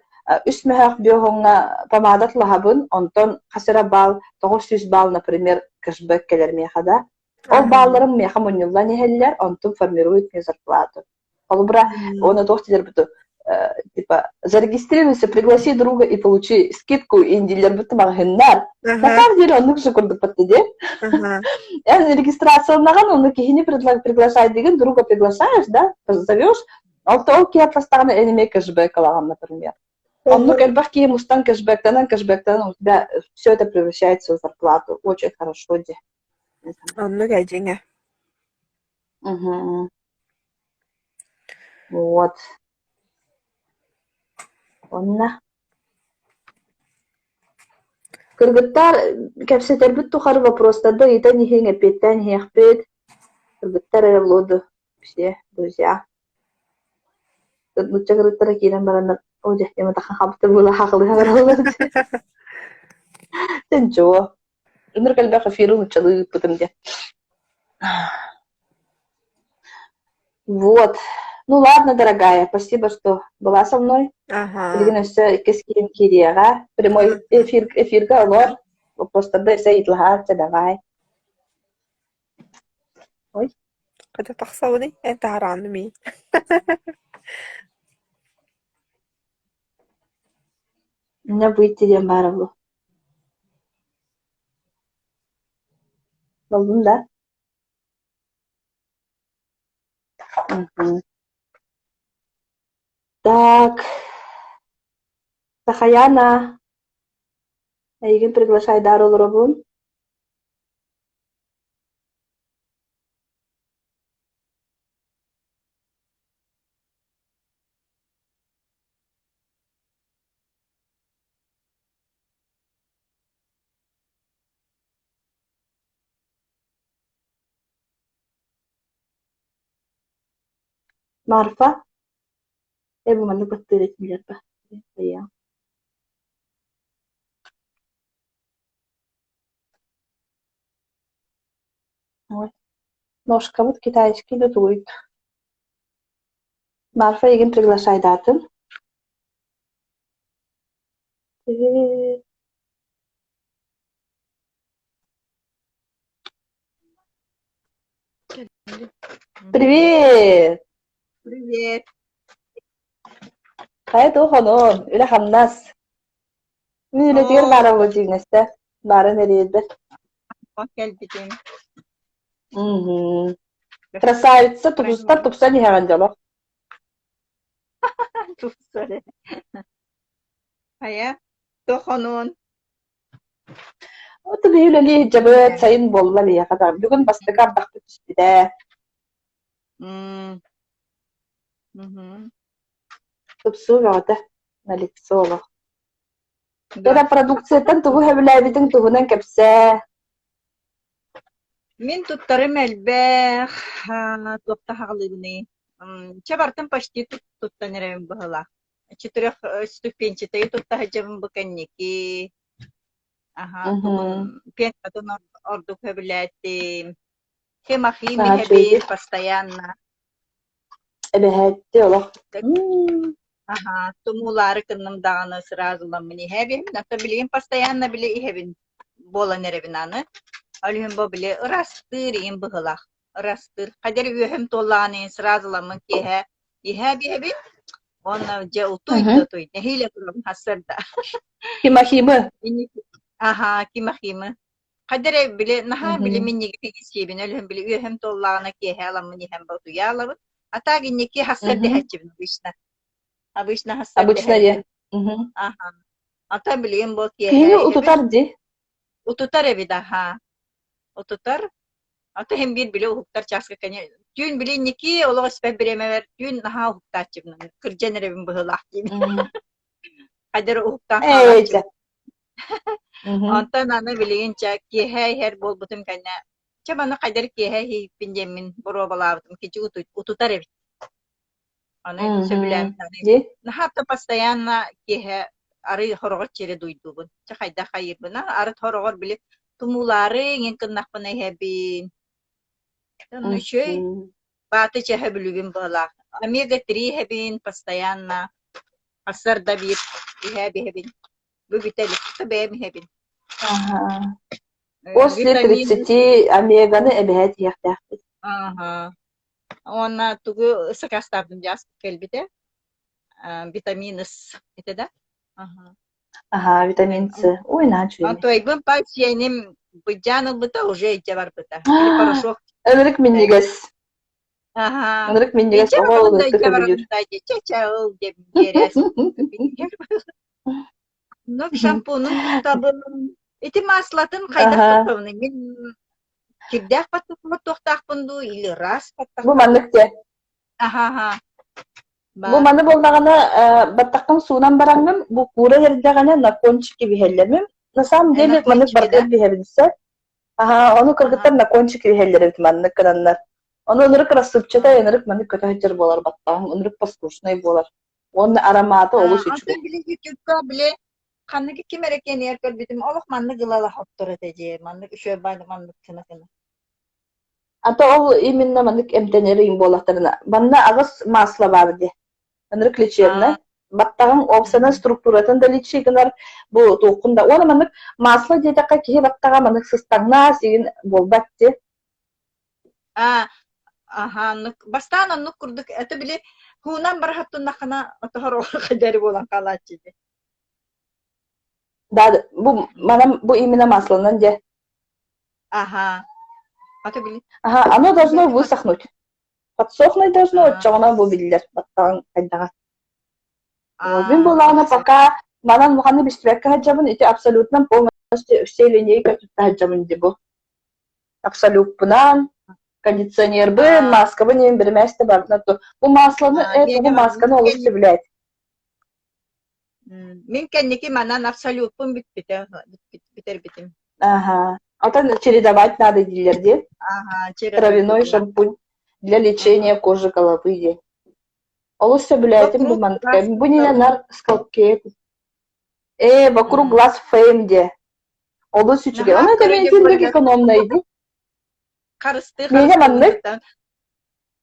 үс мөһөөх бүөһүҥҥэ помада атылаһабын, онтон хас эрэ баал, 900 баал, например, кэшбэк кэлэр миэхэ да. Ол баалларым миэхэ мунньуллан иһэллэр, онтум формирует мне зарплату. Холобура, уонна туох дииллэр буту? Типа зарегистрируйся, пригласи друга и получи скидку индилербит маҕаһыыннар. На самом деле оннук же курдук дии. Эн регистрацияланаҕын, онну киһини приглашай деген друга приглашаешь, да, зовешь, ол ол киһи аттастаҕына эн эмиэ кэшбэк ылаҕын, например. Оннук элбэх киһи мустан кэшбэктэнэн, кэшбэктэнэн у тебя все это превращается в зарплату. Очень хорошо дии. Оннук эдьиҥэ. Мгм. Вот. Онно Кыргыттар кэпсэтэрбит тухары вопростарда ыйытан иһиҥ, эппиэттээн иһиэхпит. Кыргыттар эрэ буолуо все друзья. Нуучча кыргыттара киирэн бараннар, о дьэ, яматаха хабыта буола хахылыһа бараллар. Ничего. Ынырык элбэх эфиры нууччалыы ыыппытым диэн. Вот. Ну ладно, дорогая, спасибо, что была со мной. Ага. Билигин өссө иккис киһим киириэҕэ. Прямой эфир, эфирга олор. Вопростарда өссө ыйыталаһааччы давай. Ой. Хата тахсабыный? Эн таһараанным ии. Меня выйти диэн баара буолуо. Боллум да? Мгм. Так, Сахаяна, эйигин приглашайдаары олоробун. Марфа, ээ бу маннык баттыыр этилэр ба Ой, ножкабыт китайский да тугуй Марфа эйигин приглашайдаатым Привет! Привет. Хайа туох онон, үлэ-хамнас. Мин үлэтигэр Оо, баара Владимировна, баарын эрийэрбэр. кэлбитим. Мгм. Красавица тубустар тупсан иһэҕин дьоло. Тупсар. Хайа, тохонуон. Вот биһи үлэлии сылдьабыт, сайын буолла биһиэхэ да. Бүгүн бастакы ардахпыт түспүтэ. М. Мгм. Тупсуу бөҕөтө на лицо олох. Да. Эрэ продукцияттан тугу сөбүлээбитиҥ туһунан кэпсээ. Мин туттарым элбэх, туох да хаҕылыыбыный. Чэ бартын почти туттан эрэбин быһыылаах. Четырехступенчатайы тутта сылдьабын бу кэнники. Аха, тугун пенкатын ордук сөбүлээтим. Хемохим Наһаа иһэбин үчүгэй. постоянно. Эбэһээти олох. Аха, тумуулаары кынным даҕаны сразу ыламмын иһэбин. А то билигин постоянно били иһэбин буолан эрэбин аны. Ол иһин бу били ырастыыр иһин быһылах. Ырастыыр. Хадер үөһүм туоллаҕын иһин сразу ыламмын киэһэ иһээбиһэбин. Уонна дьэ утуй да утуй. Нэһиилэ турабын сарсыарда. Химохимы. Аха, кимохимы. Хайда эрэ били наһаа били минньигэс сиэбин өлүһүн били үөһэм туоллаҕына киэһэ аламмын иһэн утуйаалабын. А так инники хассар дэһэччибин обычно. Обычно хассар Обычно дэһэбин. диэн. Аха. Ата билигин бу киэһэ Киһини иһэбин. утутар дии. Утутар эбит аха. Утутар. Ата иһин биир били уһуктар чааска кэнэ түүн били инники олох испэт бириэмэбэр түүн наһаа уһуктааччыбын. Кырдьан эрэбин быһыылаах диибин. Хайда эрэ уһуктаан Ээ, хаалааччыбын. Мгм. Онтон аны билигин чэ киэһэ иһэр буолбутум кэннэ, чэ маны хайдах киэһэ иһииппин диэммин боруобалаабытым кичи утутар эбит. Аны сөбүлээммин аны Дии. наһаа да постоянно киэһэ арый хороҕор чири дуйдуубун. Чэ хайдах хайыырбына арыт хороҕор били тумуулаары иҥин гыннахпына иһэбин. Онно үчүгэй бааты чэһэ бүлүгүн быһалаах. Омега-3 иһэбин постоянно. Сарсыарда биир иһээбиһэбин. Бу бүтэ илик, бэйэм иһэбин. Аха. После Витамин 30 омеганы эбэһээт иһиэхтээхпит. Аха. Уонна тугу сакаастаабытым дьэ кэлбитэ. Витамин С этэ да? Аха. Аха, витамин С. Ой, наһаа үчүгэй. Онтуойбун па сиэним быдьаан ылбыта, уже илдьэ барбыта. Или порошок. Ынырык минньигэс. Аха. Ынырык минньигэс Илдьэ оҕо барабын да ынырыктык илдьэ сөбүлүүр. барабын да дии. Чэ, чэ, ыл диэн биэрээс. Ну, шампунун туттабын. Ити маслатын хайдах Аха. туттабыный? Мин кирдээх баттахпын туохтаахпын дуу или ыраас Бу баттахпын? маннык дьэ. Аха, аха. Бу Баар. маны буоллаҕына, э, баттаххын суунан бараҥҥын, бу куура эрдэҕинэ на кончике биһэллэмим. На самом Э, на деле маннык кончике, да? барытын биһэбин сөп. Аһаа, ону Аха. кыргыттар на кончике биһэллэр эбит маннык гынаннар. Ону ынырык рассыпчата, ынырык маннык көтө сылдьар буолар баттаҕыҥ, ынырык послушнай буолар. Уонна аромата Аа, олус үчүгэй. онтон били ютубка били ханнык ким эрэ кэнигэр көрбүтүм олох маннык ыла хоттор этэ дии маннык үчүгэй бааны маннык гына гына А то ол именно маннык эмтэнэр ыйым буоллахтарына манна аҕыс масло баар дии. Ынырык лечебнай. Аа, Баттаҕыҥ уопсанан структуратын да лечи гынар бу туоххун да. Уонна маннык масло диэтэххэ киһи баттаҕа маннык сыстаҥнаас игин буолбат дии. аа, аха, оннук бастаан оннук курдук это били хуунан барахаттуннаххына отоһор хайдары буолан хаалааччы дии. Да, бу манан бу именно маслонан дьэ. Аха. Ата били Аха, оно должно высохнуть. Подсохнуть должно, Аа, оччоҕуна бу биллэр баттаҕыҥ хайдаҕа. Вот. Мин аа, буоллаҕына пока манан улаханнык бистибэккэ сылдьабын, ити абсолютно полностью все линейка тутта сылдьабын дии бу. Абсолютпунан, кондиционербын, аа, маскабын иһин бирэмээстэ барытына ту. Бу масланы, аа, э, миэнэ бу маннык масканы олус кэнники сөбүлээтим. Мин кэнники манан абсолютпун бүппүтэ, бүтэрбитим. Ага. А то чередовать надо дииллэр дии. Ага, Травяной чередуйдууллар. шампунь для лечения кожи головы диэн. Олус сөбүлээтим бу Вокруг мантыка. глаз Бу нина нар скалкет. Э, вокруг глаз фейм де. Олус үчүгэй. Наһаа Ону это көрө мин экономнай ди. Харыстыы Миэнэ маннык харыстыы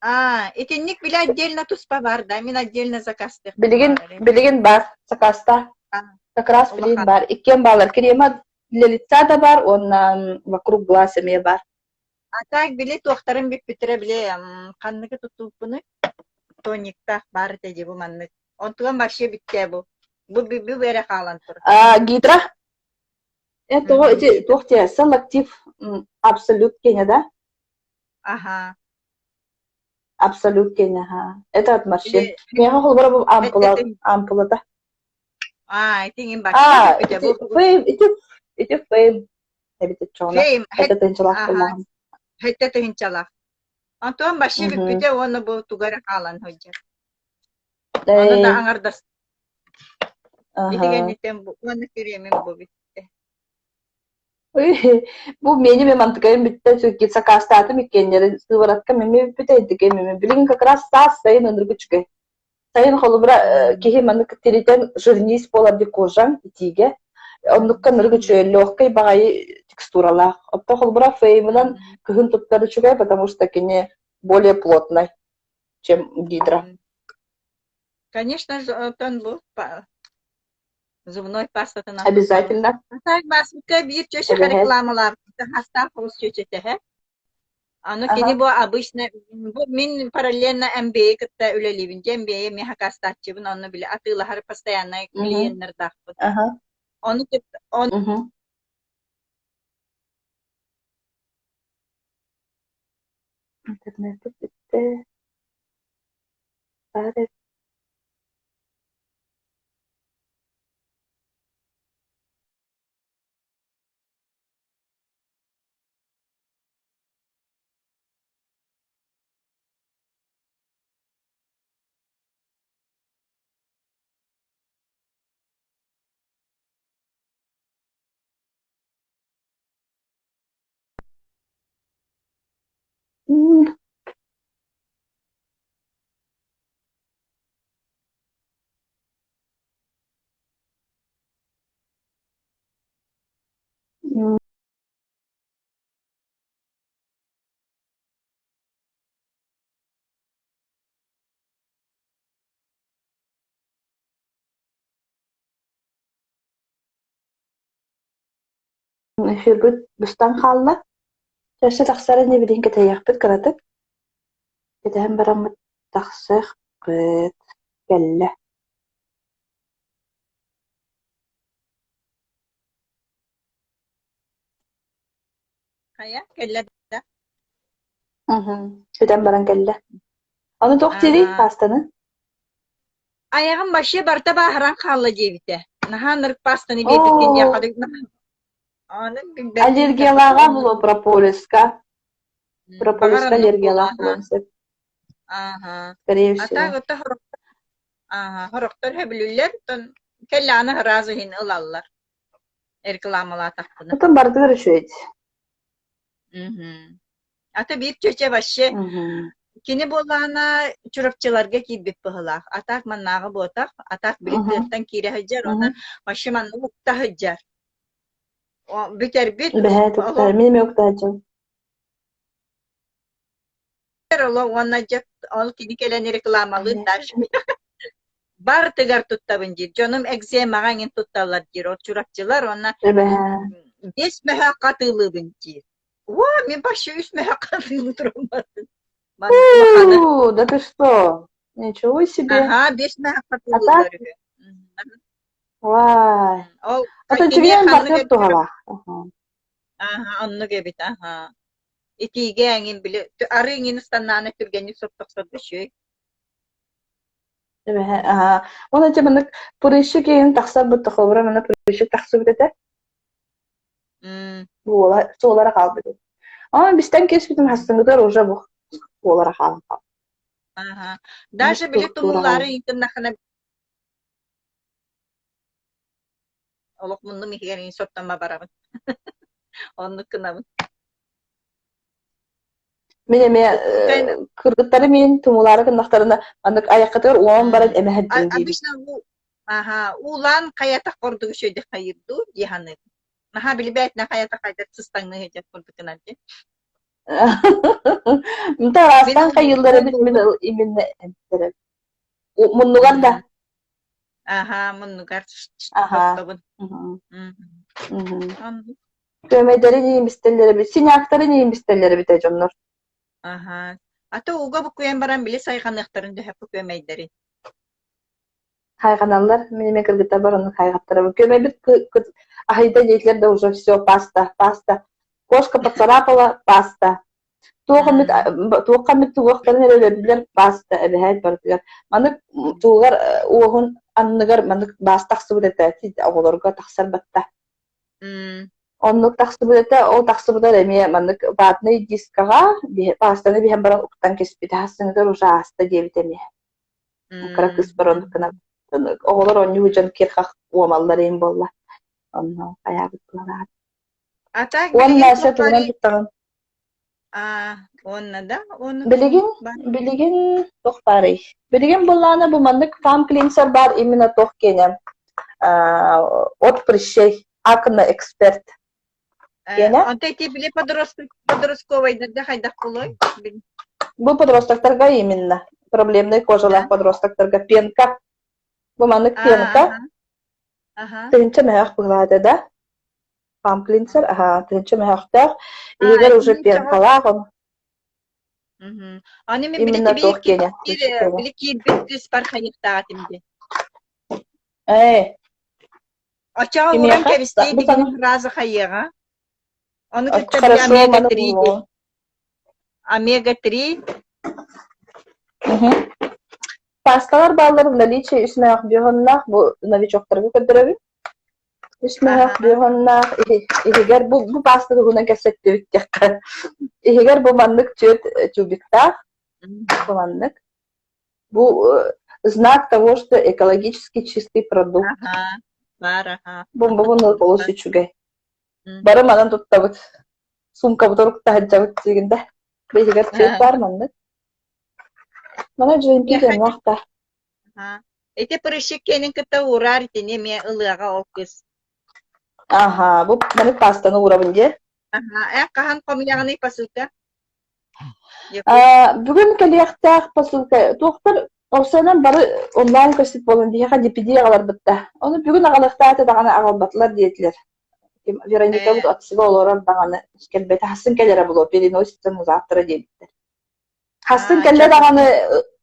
Аа, итинник бile отдельно туспа бар да, мин отдельно заказтыахпын билигин баҕарар эбит. билигин бар сакааста. Аа, Как раз билигин улахан. бар. Иккиэн баалар. Крема для лица да бар, уонна вокруг глаз эмиэ бар. А так били туохтарын бүппүттэрэ били ханныгы туттубуппунуй? Тониктаах баар этэ дии бу маннык. Онтуган вообще бүттэ бу. Бу бу эрэ хаалан турар. А, гидра Это Мгм, ити гидра. туох диэ селектив абсолют кене да? Аха. Абсолют кене, аха. Это от морщин. Или Миэхэ холобура бу ампула эттэтин ампулата. Аа, итиҥин бачча А, бүппүтэ ити бу. фейм, ити ити фейм эбит оччоҕуна. Фейм, Это тыһыынчалаах аха, буоллаҕым. хэттэ тыһыынчалаах. Онтон вообще Мгм. бүппүтэ уонна бу туга эрэ хаалан сылдьар. Ону да Э, аҥардас ити аха. кэнниттэн бу уонна кремим бу бүттэ. Бу миэнэ мен мантыкайым бүттэ сүргит сакаастаатым иккиэннэрин сыворотка мэмэ бүппүтэ эддикэ мэмэ билигин как раз саас сайын ынырык үчүгэй сайын холобура киһи маннык тиритэн жирнист буолар ди кожаҥ итиигэ оннукка ынырык үчүгэй легкай баҕайы текстуралаах оттон холобура феймынан кыһын туттар үчүгэй потому что кини более плотный чем гидро Конечно же, оттон бу зубной пастатынан обязательно Басмыка биир чөчөкө эбэһээт рекламалаабыта хастаах олус чөчөтөһө. Аны кини аха бу обычно бу мин параллельно MBA кытта үлэлиибин. Дьэ MBA мин хакастааччыбын, онно били атыылаһар постоянно мгм клиеннардаахпын. аха Ону кытта мгм интернетпит бүттэ баар эбит М. Эфирбит быстан хаалла. Өссө тахсар ини билигин кэтэһиэхпит кыратык. Кэтэһэн бараммыт тахсыахпыт. Кэллэ. Хайа, кэллэ да? Сүтэн баран кэллэ. Аны туох диирий Аа. паастаны? Айаҕым вообще барыта бааһыран хаалла диэбитэ. Наһаа ынырык паастаны биэрбиккин Оо, диэххэ Аны билбэппин аллергиялааҕа булуо прополиска. Баҕар Прополиска оннук буолуо аллергиялаах аһа. буолуон сөп. Ааһа. Скорее А всего. так ото сорохтор ааһа, сорохтор сөбүлүүллэр, оттон кэллэҕинэ сразу иһин ылаллар. Рекламалаатахпына. Потом барытыгар үчүгэй. Мгм. А то биир чүөчэ вообще Мгм. кини буоллаҕына Чурапчыларга киирбит быһыылаах. А так маннааҕы буотах, а так били Мгм. тыаттан киирэ сылдьар уонна Мгм. вообще манна укта сылдьар. О, бүтэрбит Бэһээ олох туттар. Мин эмиэ уктааччым. олох уонна дьэ ол кини кэлэн рекламалыыр даже барытыгар туттабын диир. Дьонум экземаҕа эҥин тутталлар диир. Ол Чурапчылар уонна Эбэһээ. биэс мөһөөххө атыылыыбын диир. Уо, мин вообще үс мөһөөххө атыылыы туран бардым. Маннык улаханы. У, да ты что? Ничего себе. Аһаа, биэс мөһөөххө А так? атыылыыллар үһү. Вай. Ол Атын кини үчүгэйин ханнык барытыгар эбит туһалаах. Аха. Аһа, оннук эбит, аһа. Итиигэ эҥин били арыы эҥин ыстаннаана түргэнник соттохсорго үчүгэй. Эбэһэ, аһа. Уонна дьэ маннык прыщик иһин тахсар буттахыбыра манна прыщик тахсыбыт этэ. М. Буола, суолара хаалбыт. Онон бистэн киэспитин хассыҥҥытыгар уже бу суолара хаалан хаалбыт. Аһа. Даже били тумуулаары ыйытыннахына олох муннум иһигэр иһин соттомо барабын. Оннук гынабын. Мин эмиэ кыргыттары миин тумуулаары гыннахтарына маннык айаххытыгар уон баран эмэһэрдиин диибин. Обычно аха уулаан хайатах ордук үчүгэйдик хайыыр дуу дии саныыбын. Наһаа билбээтинэ хайатах хайдах сыстаҥныы сылдьар курдук гынар дии. Мта араастаан хайыыллар эбит мин именно эмтэрэ. Муннугар да. Аха муннугар Аха. соттобун. Күөмэйдэрин иимистэллэр эбит, синяктарын иимистэллэр эбит ээ дьоннор. Аха. А то ууга буккуйан баран били сайҕаныахтарын дөһөппү күөмэйдэрин. Хайҕаналлар, мин эмиэ кыргыттарбар оннук хайҕаттарабын. Күөмэйбит аһыйда диэтилэр да уже все, паста, паста. Кошка поцарапала, паста. Туох эмит туохха эмит тугуохтарын эрэ өлөрдүлэр паста эбэһээт барытыгар. Маннык тугар уоһун анныгар маннык баас тахсыбыт этэ оҕолорго тахсар батта. Оннук тахсыбыт этэ, ол тахсыбытар эмиэ маннык ватный дискаҕа паастаны биһэн баран уктан кэспитэ хассыҥыгар уже ааста диэбит эмиэ. Кыра кыыс бар оннук гынан оҕолор оонньуу сылдьан кир-хах уомаллар иһин буолла. Онно хайаабыт буолаат. А так Уонна билигин өссө тугунан туттаҕын? А, уонна да, уонна Билигин, билигин туох баарый? Билигин буоллаҕына бу маннык фам клинсер баар именно туох киэнэ от прыщей акне эксперт киэнэ. Онто ити били подросток подростковайдарга хайдах буолуой? Бу подростоктарга именно проблемный кожалаах подростоктарга пенка. Бу маннык пенка. Тыһынча мөһөөх быһылаата да. Памплинцер, аһаа, тыһыынча мөһөөхтөөх, иһигэр уже пенкалаах, он Аны мин именно туох киэнэ, били киирбит кыыспар хайыктаах этим диэн. Ээ. Оччоҕо ууран кэбистии билигин сразу хайыаҕа. Ону кытта били Хорошо, маны омега-3 булуо. Омега-3. Пасталар бааллар в наличии үс мөһөөх биохоннаах бу новичоктарга көрдөрөбүн. Үс мөһөөх биохоннаах иһигэр бу бу паста туһунан кэпсэттибит диэххэ. Иһигэр бу маннык түөрт тюбиктаах. Бу маннык. Бу знак того, что экологически чистый продукт. Аха, баар аха. Бу бу олус үчүгэй. Бары манан туттабыт. Суумкабытын уктаһыдьабыт диигин да. Биһигэр түөрт баар маннык. Мана дьиҥки дьонноох да. Ити прыщик киэнин кытта уураар итини эмиэ ылыаҕа ол кыыс. Аха, бу маннык паастаны уурабын дии. Аха, э хаһан хомуйаҕыный посылка? Бүгүн кэлиэхтээх посылка туохтар уопсайынан бары онлайн көстүт буолан биһиэхэ DPD аҕаларбыт да. Ону бүгүн аҕалыахтаах этэ даҕаны аҕалбатылар диэтилэр. Вероникабыт отсыга олорор даҕаны кэлбэтэ хасын кэлэрэ буолуо переносится на завтра диэбиттэр. Хасын кэллэ даҕаны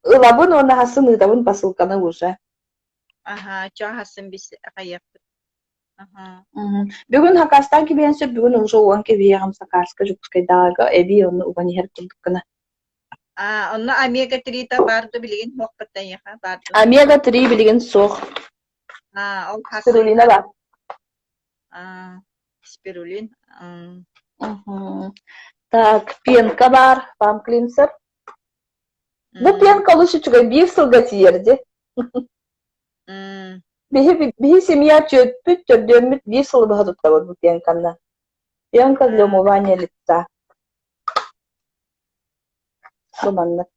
ылабын уонна хасын ыытабын посылканы уже. Аха, чо хасын бис хайыахпыт. Аха. Мгм. Бүгүн хакастаан кибиэн сөп, бүгүн уже уон кэбиһиэҕим сакааска Дьокуускайдааҕыга эбии онно уган иһэр курдук гына. А, онно омега-3 баар ду билигин суохпут эйиэхэ баар ду? Омега-3 билигин суох. А, ол хас Спирулина баар. А, спирулин. М. Мгм. Так, пенка баар, пам клинсер. Бу М. пенка олус үчүгэй, биир сылга тиийэр дии. М. Биһи, биһи семья түөппүт, төрдүөммүт биир сылы быһа туттабыт бу пенканна. Пенка для А, умывания лица. Бу маннык.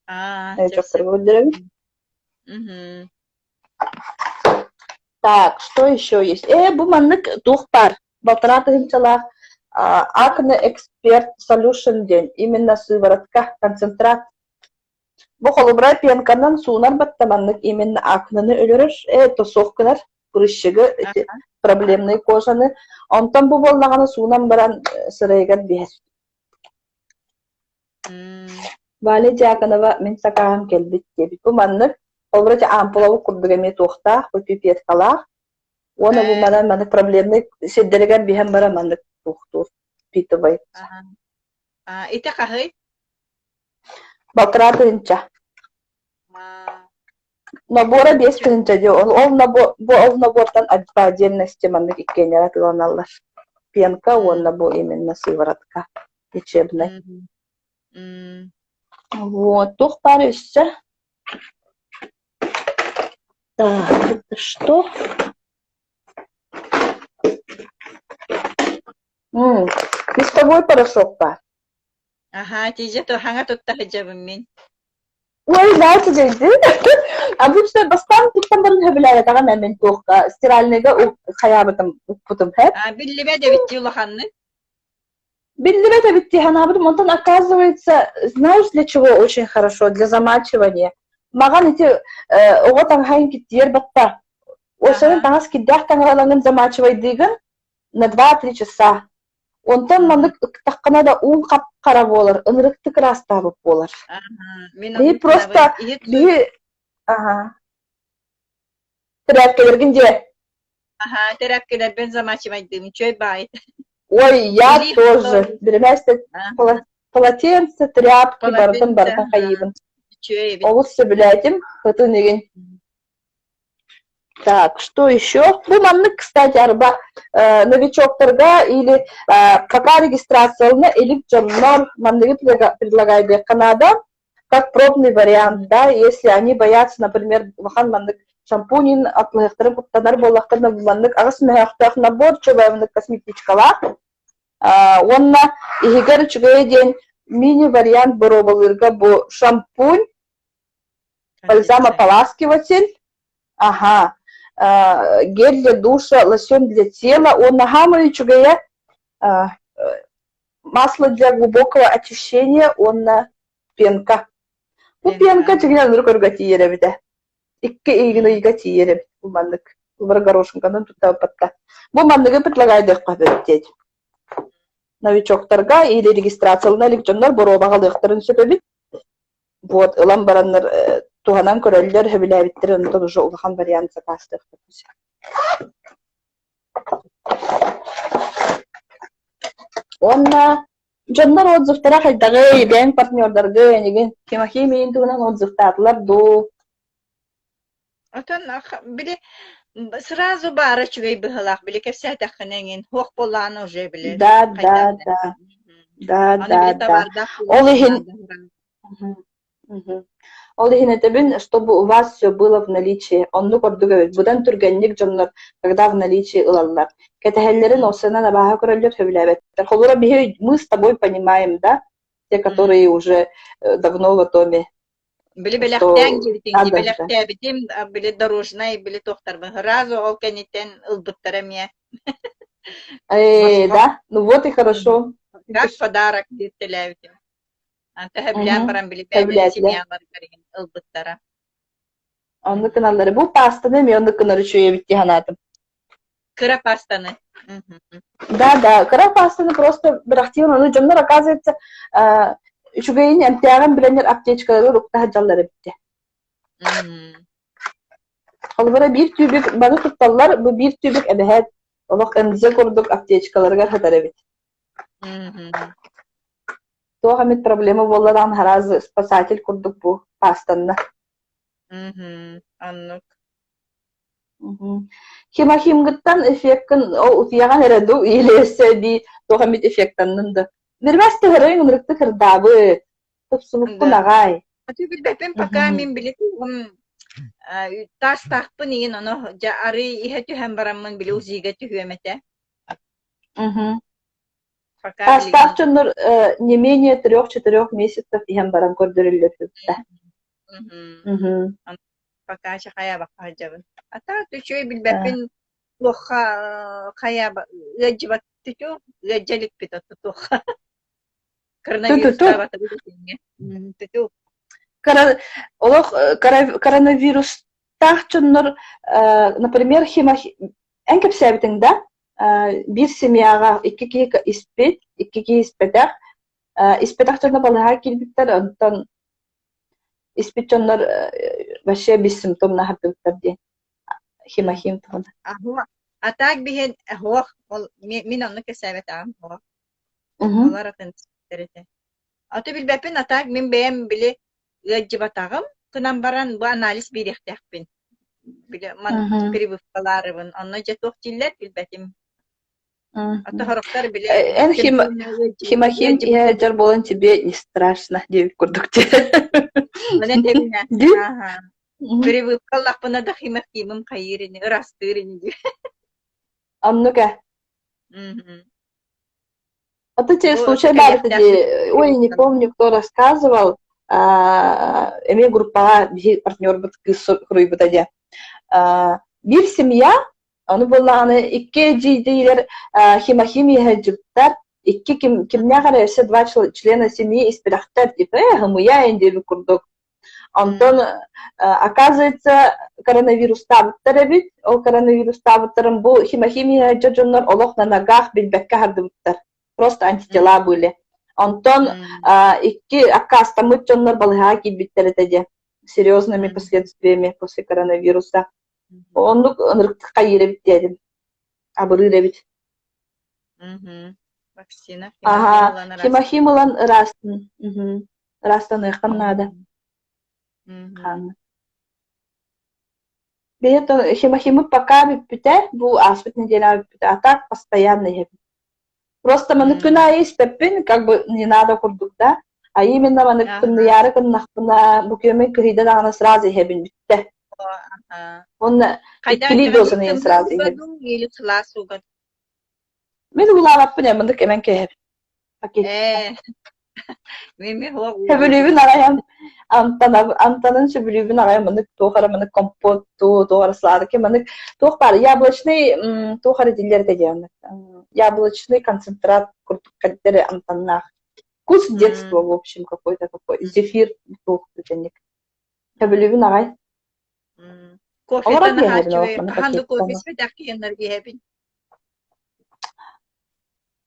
а, Э, сөп дьахтарга сөп. көрдөрөбүн. Мгм. Так, что еще есть? Э, бу маннык туох баар. Балтараа тыһыынчалаах Acne Expert Solution диэн именно сыворотка, концентрат. Бу холобура пенканан суунар батта маннык именно акнаны өлөрөр, э, тосуох гынар, прыщигы, ити проблемный кожаны. Онтон бу буоллаҕына суунан баран сырайыгар биһэр. М. Валя Дьяконова мин сакааһым кэлбит диэбит. Бу маннык, холобура ити ампулабыт курдук эмиэ туохтаах, бу пипеткалаах. Уонна бу Э, манан маннык проблемный сирдэригэр биһэн баран маннык туохтуур, впитывает. аха. А, ити хаһый? Балтараа тыһыынча. А, Набора 5000 дии. Ол, ол, набор, бу ол набортан по отдельности маннык иккиэннэрэ атыыланаллар. Пенка м, уонна бу именно сыворотка лечебный. м, м. Вот, туох баар өссө? Так, это что? М, листовой порошок баар. Аһаа, тиийдьэ хаҥа тутта сылдьабын мин. Ой, знаете, дьэйди. Обычно бастаан туттан баран сөбүлээбэтэҕим ээ мин туохха стиральныйга хайаабытым укпутум һэп. А, биллибэт эбит дии улаханнык. Биллибэт эбит дии санаабытым. Онтон оказывается, знаешь, для чего очень хорошо? Для замачивания. Маҕан ити э, оҕо таҥаһын киттиэр батта. Осенин Аха. таҥас кирдээх таҥаралаҥын замачивайдыыгын на 2-3 часа. Онтон Мм. маннык ыктаххына да уун хап-хара буолар, ынырыктык ыраастаабыт буолар. Аха. Мин Биһи оннук просто гынабын. Иһит биһи аха тэрээпкэлэргин дьиэ. Аха, тэрээпкэлэрбин замачивайдыым. Үчүгэй баай. Ой, я Илии тоже. Биримээстэ Аха. полотенце, тряпки барытын Полотенце, барытын аха. хайыыбын. Үчүгэй эбит. Олус сөбүлээтим. Ытын игин. Так, что еще? Бу маннык, кстати, арба э, новичоктарга или э, пока регистрациялана илик дьоннор манныгы предлагаю надо, как пробный вариант, да, если они боятся, например, улахан маннык шампунин атлыһыктарын куттанар буоллахтарына маннык аҕыс мөһөөхтөөх набор чөбөмнүк косметичкалаах уонна иһигэр үчүгэй диэн мини-вариант боруобалыырга бу шампунь бальзам ополаскиватель, ага, гель для душа, лосьон для тела, уонна хаамай үчүгэйэ масло для глубокого очищения уонна пенка. Бу пенка дьиҥинэн ынырык өргө тиийэр эбитэ. Икки ыйгын ыйга тиийэр эбит бу маннык. Бу горошинканан туттабыппатта. Бу манныгы предлагайдыахха эбит диэт. Новичоктарга или регистрациялана илик дьоннор боруобаҕа ылыахтарын сөп эбит. Вот, ылан бараннар э, туһанан көрөллөр, сөбүлээбиттэр, онтон уже улахан вариант сакаастыахтарын сөп. Уонна дьоннор отзывтара хайдаҕый, бэйэҥ партнердаргы эйигин Тимофей миин туһунан отзывтаатылар дуу? Отон били сразу баара үчүгэй быһыылаах били кэпсээтэххинэ эҥин суох буоллаҕына уже били Да, да, хайдах да, да, Аны да, били да. табаардаах Ол буолуохха иһин наада. Мгм. Ол иһин этэбин, чтобы у вас все было в наличии. Оннук ордук эбит. Быдан түргэнник дьоннор, когда в наличии ылаллар. Кэтэһэллэрин ол сыанан абааһы көрөллөр, сөбүлээбэттэр. Холобура, биһи мы с тобой понимаем, да? Те, которые уже э, давно в Атоме, Били что бэлэхтээн диэбитиҥ дии, надо же. бэлэхтээбитим, били дорожнай, били туохтарбын сразу ол кэнниттэн ылбыттара эмиэ. Э, Босхо. да? Ну вот и хорошо. Как Видишь? подарок диэттэлээбитим. Төһө Мгм. баран били бэйэлэрин Сөбүлээтилэр. семьяларыгар иһин ылбыттара. Оннук гыналлар. Бу паастаны эмиэ оннук гынар үчүгэй эбит дии санаатым. Кыра пастаны. Да, да, кыра пастаны просто бырахтыыр ону дьоннор, оказывается, э, үчүгэйин эмтээҕин билэннэр аптечкаларыгар укта сылдьаллар эбит. Холобура биир түүбүк бары тутталлар, бу биир түүбүк эбэһээт олох МЗ курдук аптечкаларыгар сытар эбит. Туох эмит проблема буолла даҕаны сразу спасатель курдук бу паастанна. Оннук. Химохимгыттан эффеккин ол утуйаҕын эрэ дуу или өссө эбии туох эмит эффектаннын да. Нервэс төһөрөйүҥ ынырыктык ырдаабыт. Тупсубуккун Да. аҕай. Аты билбэппин пока мин били тугум таастаахпын игин оно дьэ арый иһэ түһэн бараммын били УЗИга түһүөм этэ. Пока Таастаах билигин дьоннор не менее трех-четырех месяцев иһэн баран көрдөрүллэр үһү. Пока хайаабакка сылдьабын. А так үчүгэй билбэппин туохха хайаба ыалдьыбат түтү ыалдьа иликпит отто туохха. Коронавирустаабатыбыт итинҥэ. Түтү. Олох коронавирустаах дьоннор, например, эн кэпсээбитиҥ да, биир семьяҕа икки киһи испит, икки киһи испэтэх. Испэтэх дьоно балыыһаҕа киирбиттэр, онтон испит дьоннор вообще бессимптомно аһардыбыттар диэн химохим туһунан. А так биһин оһох ол мин онно кэсээбэтэҕим оһох. Олар атын этэ. Аты билбэппин, а так мин бэйэм били ыалдьыбатаҕым, гынан баран бу анализ биэриэхтээхпин. Били ман прививкалаарыбын. Онно дьэ туох дииллэр билбэтим. Ото сорохтор били Эн химохим иһэ дьар буолан тебе не страшно диэбит курдук Маны тэбинэ. Прививка ыллахпына да химохимым хайыыр ини, ырастыыр ини диир. Оннук ээ. А то тебе случай баар дии, ой, не помню, кто рассказывал, эмиэ группаҕа биһи партнербут кыыс суруйбута диэ. Биир семья Ону буоллаҕына икки эдьиийдиилэр химохим иһэлдьиттэр, икки ким, кимнээх эрэ өссө два члена семьи испирэхтэр, типа э, хымыйа диэбит курдук. Онтон, оказывается, коронавирустаабыттар эбит. Ол коронавирустаабыттарын бу химохим иһэлдьэр дьоннор олох на ногах билбэккэ аһардыбыттар. Просто антитела были. Онтон икки аккаастаммыт дьоннор балыһаҕа киирбиттэр этэ диэ. Серьезными последствиями после коронавируса. Оннук ынырыктык хайыыр эбит диэтим. Абырыыр эбит. Вакцина Аха, химохим ылан ыраастын. Ыраастаныаххын наада. Хаанна. Бэйэ химохимы пока бүппүтэ, бу ааспыт неделяҕа бүппүтэ, а так постоянно иһэбин. Просто маны күн аайы испэппин, как бы не надо курдук да. А именно маны тымныйаары гыннахпына, бу күөмэй кыһыйда даҕаны сразу иһэбин бүттэ. Уонна иккилии дозаны иһэн сразу иһэбин. Или сылаас ууга. Мин уулаабаппын ээ, мындык эмэн кээһэбин. Ээ. Сөбүлүүбүн аҕай амтанын сөбүлүүбүн аҕай маннык туох эрэ маннык компот дуу, туох эрэ сладкий маннык туох баар яблочный туох эрэ дииллэр этэ дии маннык яблочный концентрат курдук хайдах эрэ амтаннаах. Вкус детства в общем какой-то такой зефир туох итинник. Сөбүлүүбүн аҕай. Кофета наһаа үчүгэй. Хаһан да кофе испэтэх киһиннэр иһэбин.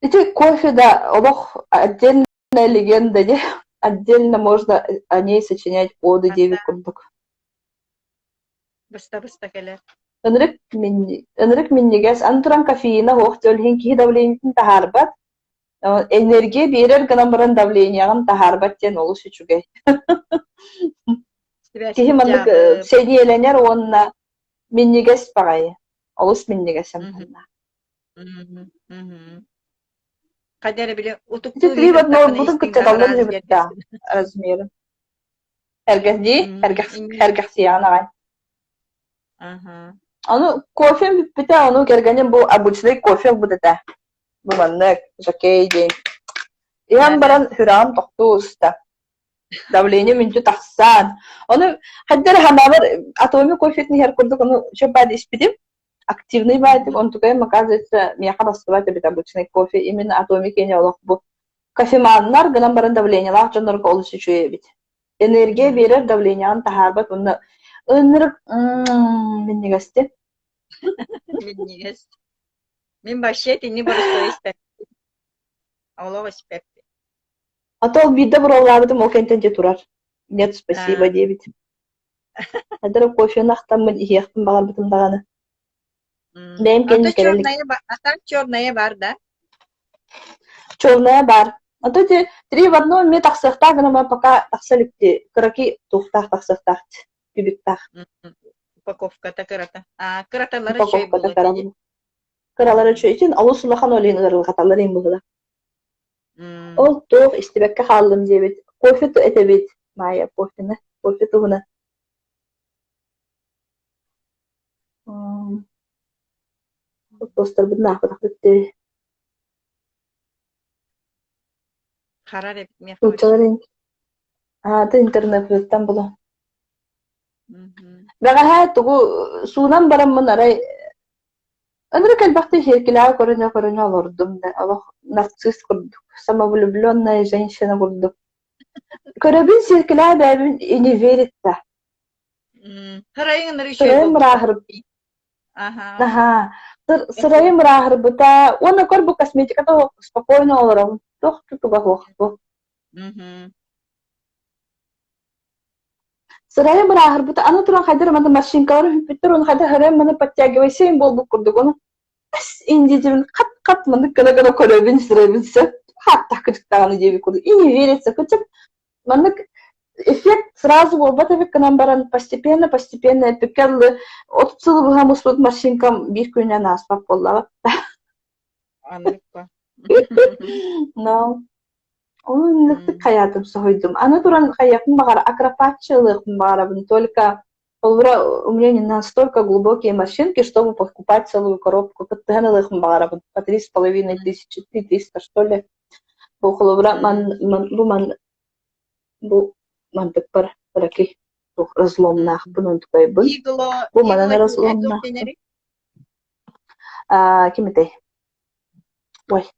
Ити кофе да олох отдельная легенда дии. Отдельно можно о ней сочинять оды диэбит курдук. Быста-быста кэлэр. Ынырык, ынырык минньигэс, аны туран кофеина суох дьол иһин киһи давлениетын таһаарбат. Энергия биэрэр гынан баран давлениеҕын таһаарбат диэн олус үчүгэй. Киһи маннык сэниэлэнэр уонна минньигэс баҕайы. Олус минньигэс амтаннаах. Хайда эрэ били Ити утуктуу три в одно сыттаххына ылбытын истиҥ кытта таллан араас үһүбүт размерын. Эргэхдии, эргэхсийэҕин аҕай. Ону кофем бүппүтэ, ону кэргэним бу обычный кофе ылбыт этэ. Бу маннык, жокей диэн. Иһэн баран сүрэҕим тохтуу уста. Давление мүнчү тахсан. Ону хайда эрэ санаабар атомик кофетын иһэр курдук ону чөп баады испитим. Активный баайдык, онтукайым, оказывается, миэхэ бастыбат эбит обычный кофе. Именно атомик иэнэ олох бу кофеманнар гынан баран давлениелаах дьоннорго олус үчүгэй эбит. Энергия биэрэр давлениеҕын таһаарбат уонна ынырык минньигэсти. Минньигэс. Мин вообще итинник боростуой испэппин. Олох испэппин. А то ол биирдэ буруолаабытым ол кэнтэн дьэ турар. Нет, спасибо диэбит. Хайдах кофены ахтаммын иһиэхпин баҕарбытым даҕаны. Бэйэм А кэннин то кэлэ илик. черная, а там черная бар, да? Черная баар. А то эти три в одном эмиэ тахсыахтаах гына пока тахса иликти. Кыракый туохтаах тахсыахтаах тюбиктаах. Упаковката кырата. А кыраталара үчүгэй Упаковката буолуо кыра. этэ. Кыралара үчүгэй. Итин олус улахан ол иһин ыарырҕаталлар иһин быһыылаах. Ол туох истибэккэ хааллым диэбит. Кофе этэбит. Майя кофены. Кофе туһунан. Постарбытын аахпатахпыт дии. Харар эбит миэхэ Нууччалар вообще. аата интернеттан була. Бэҕэһээ тугу суунан бараммын арай ынырык элбэхтик сиэркилэҕэ көрүнэ-көрүнэ олордум да олох нарцисс курдук, самовлюбленная женщина курдук. Көрөбүн сиэркилэҕэ бэйэбин и не верится. Сырайыҥ ынырык үчүгэй Сырайым буолбут. ырааһырбыт Аха. Наһаа. Сырайым ырааһырбыта уонна көр бу косметиката спокойно олоробун. Туох тутуга суох бу. Сырайым ырааһырбыта аны туран хайдах маны морщинкалар үһүппүттэр уонна хайдах эрэ маны подтягивайся им буолбут курдук ону индиджин хат-хат маннык гына-гына көрөбүн сырайбын сөп хаттах кырдьыктаҕына диэбит курдук и не верится кырдьык маннык эффект сразу буолбат эбит гынан баран постепенно постепенно эппиккэ дылы 30 сылы быһа муспут морщинкам биир күнүнэн ааспат буоллаҕа Аннык Но оннуктук хайаатым соһуйдум. Аны туран хайыахпын баҕар акропатча ылыахпын баҕарабын только холобура у меня не настолько глубокие морщинки, чтобы покупать целую коробку. Кыттыһан ылыахпын баҕарабын по 3,5 тысячи, 300 что ли. Бу холобура ман, ман, бу ман бу мантыкпар кыракый туох разломнаахпын онтукайбын. Игло, Бу манан игло разломнаахпын. Аа, ким этэй? Ой.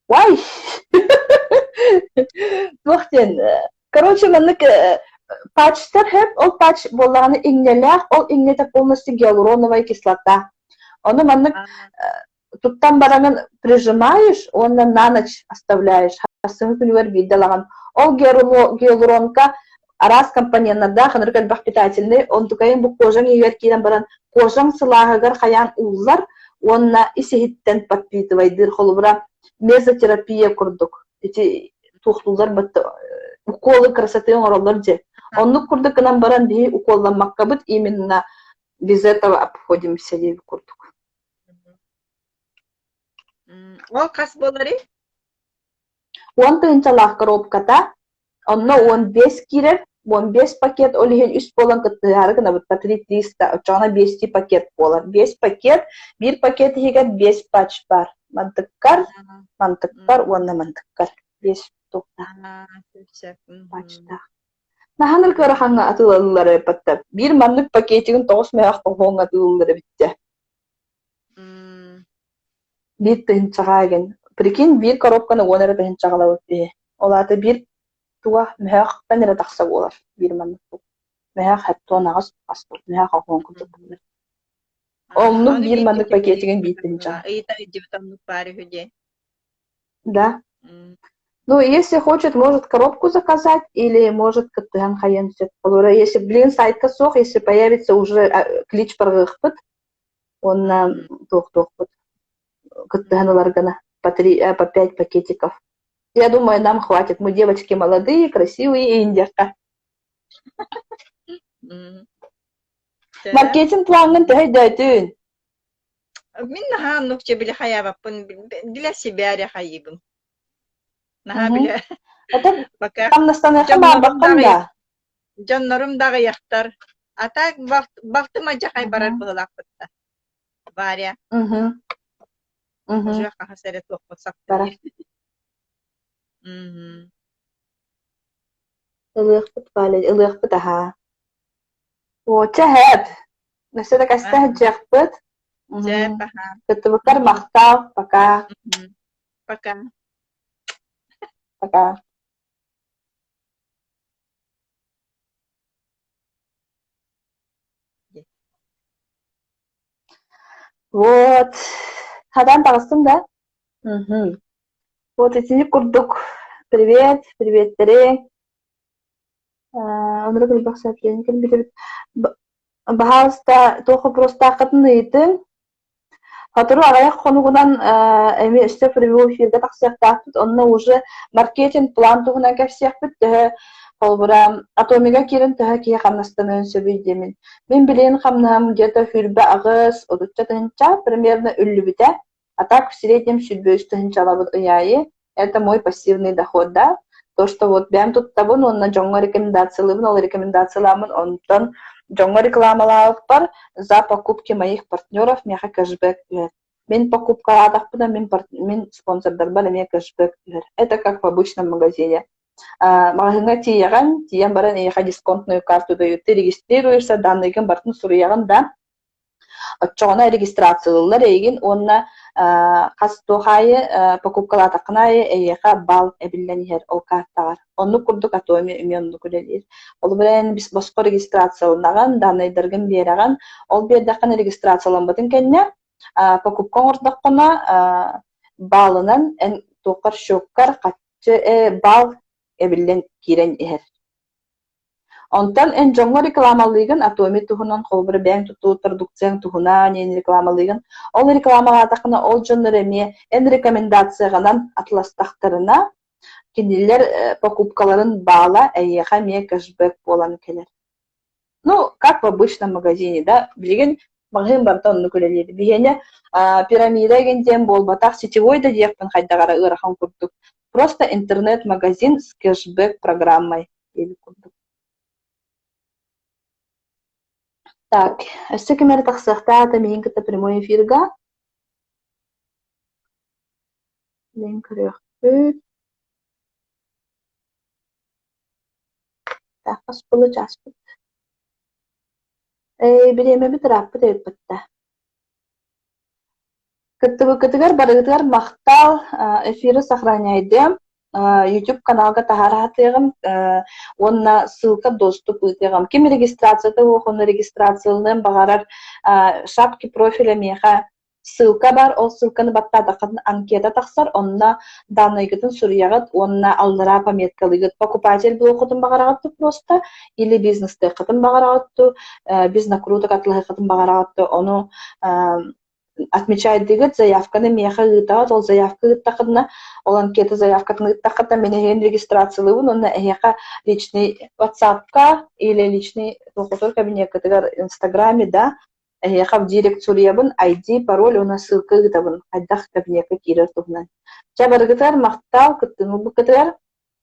Ой! Туох диэн, короче, маннык патчтар хэп, ол патч буоллаҕына иҥнэлээх, ол иҥнэтэ полностью гиалуроновая кислота. Ону маннык туттан бараҥын прижимаешь уонна на ночь оставляешь. Сарсыҥҥы күнүгэр биирдэ ылаҕын. Ол гиалуронка араас компоненнардаах ынырык элбэх питательный, онтукайын бу кожаҥ иһигэр киирэн баран кожаҥ сылааһыгар хайаан ууллар уонна ис-иһиттэн подпитывайдыыр. Холобура, мезотерапия курдук. Ити туохтууллар уколы красоты оҥороллор дьэ. Оннук курдук гынан баран биһи уколламмаккабыт именно без этого обходимся диэбит курдук. Ол хас буоларый? Уон тыһыынчалаах коробката, онно 15 киирэр, 15 пакет, ол иһин үс буолан кыттыһаары гынабыт по 3 300, оччоҕуна биэстии пакет буолар. Биэс пакет, биир пакет иһигэр биэс патч баар. Мантыккар, мантыккар уонна мантыккар. Биэс туохтаах патчтаах. Наһаа ыарахаҥҥа атыыланыллар эбит Биир маннык пакетигын тоҕус мөһөөх хоһооҥҥо атыылыыллар эбит дьэ. Биир тыһыынчаҕа игин. Прикинь, биир коробканы уон эрэ тыһыынчаҕа ылабыт биһи. Ол аата биир туга мөһөөхтөн эрэ тахса буолар. Биир маннык мөһөөх 78 хас мөһөөх оһуон курдук буолар. Оннук Ону биир биир маннык киһи пакетигын биир тыһыынчаҕа. ыйыта илдьибит оннук баар үһү диэн. Да. Ну, если хочет, может коробку заказать или может кыттыһан хайыан сөп. Холобура, если блин сайтка суох, если появится уже клич барҕыахпыт, уонна туох-туохпут кыттыһан ылар гына по три, по пять пакетиков. Я думаю, нам хватит. Мы девочки молодые, красивые и индиака. Маркетинг плаҥҥын төһө өйдөөтүн? Мин наһаа оннук чэ били хайаабаппын для себя эрэ хайыыбын. Наһаа билэ пока Хамнастаныахха дьоннорум баҕарбаккын да? дьоннорум да аҕыйахтар. А так балтым алдьархай барар быһыылаахпытта. Варя. Уже хаһыс эрэ туохпут Барар. сахтыы. Мгм. Ылыахпыт, Валя, ылыахпыт аһаа. Оо, чэ һээп. Өссө да кэстэ сылдьыахпыт. Чэ, паха. Кыттыбыккар махтал. Пока. Пока. Пока. Вот. Хадан таҕыстым да? Мгм. Вот итини курдук. Привет, приветтэри. Оннук элбэх сообщение кэлбит эбит. Баһаалыста, туох вопростааххытын ыйытыҥ. Сотору аҕыйах хонугунан эмиэ өссө прямой эфиргэ тахсыахтаахпыт. Онно уже маркетинг-план туһунан кэпсиэхпит. Төһө холобура Атомига киирэн төһө киһи хамнастаныан сөбүй диэмин. Мин билигин хамнаһым где-то 28, отучча тыһыынча примерно үллүбүтэ. А так в среднем 23 тыһыынчалабын ый аайы. Это мой пассивный доход, да. То, что вот бэйэм туттабын уонна дьоҥҥо рекомендациялыыбын, ол рекомендациялааммын онтон дьоҥҥо рекламалаабыппар за покупки моих партнеров миэхэ кэшбэк түһэр. Мин покупкалаатахпына мин, мин спонсордарбар эмиэ кэшбэк түһэр. Это как в обычном магазине. Маҕаһыыҥҥа тиийэҕин, тиийэн баран эйиэхэ дисконтную карту дают. Ты регистрируешься, данныйгын барытын суруйаҕын да, Оччоҕуна регистрациялыыллар эйигин уонна хас туох аайы покупкалаатаххына аайы эйиэхэ балл эбиллэн иһэр ол картаҕар. Оннук курдук Атоми эмиэ оннук үлэлиир. Ол эрэн босхо регистрацияланаҕын, дааннайдаргын биэрэҕин. Ол биэрдэххинэ регистрацияламмытын кэннэ покупка оҥордоххуна баалынан эн туоххар счеккар хаччы балл эбиллэн киирэн иһэр. Онтон эн дьоҥҥо рекламалыыгын, Атоми туһунан, холобура, бэйэҥ туттубут продукцияҥ туһунан диэн рекламалыыгын. Ол рекламалаатаххына, ол дьоннор эмиэ эн рекомендацияҕынан атыластахтарына, кинилэр покупкаларын баала эйиэхэ эмиэ кэшбэк буолан кэлэр. Ну, как в обычном магазине, да? Билигин маҕаһыын барыта оннук үлэлиир. Биһиэнэ пирамида игин диэн буолбатах, сетевой да диэхпин хайдах эрэ ыарахан курдук. Просто интернет-магазин с кэшбэк программой диэбит курдук. Так, өссө ким эрэ тахсыахтаах миигин кытта прямой эфирга. Мин көрүөхпүт. Так, хас буолла чааспыт? Ээ, бириэмэбит ырааппыт эбит батта. Кыттыбыккытыгар барыгытыгар махтал, эфиры сохраняйдыам, YouTube каналга таһаара сатыаҕым уонна ссылка доступ ыытыаҕым. Ким регистрацията суох уонна регистрацияланыан баҕарар шапки профиля миэхэ ссылка баар, ол ссылканы баттаатаххытына анкета тахсар, онно данныйгытын суруйаҕыт уонна аллараа пометкалыыгыт. Покупатель буолуоххутун баҕараҕыт дуу просто или бизнестыаххытын баҕараҕыт дуу, без накруток атылаһыаххытын баҕараҕыт дуу, ону отмечайдыгыт, заявканы миэхэ ыытаҕыт, ол заявка ыыттаххытына, ол анкета заявкатын ыыттаххытына мин эһигини регистрациялыыбын уонна эһиэхэ личный WhatsApp-ка или личный туохутур кабинеккытыгар Инстаграме да эһиэхэ в директ суруйабын, ID, пароль уонна ссылка ыытабын, хайдах кабинекка киирэр туһунан. Чэ, барыгытыгар махтал, кыттыыны ылбыккытыгар.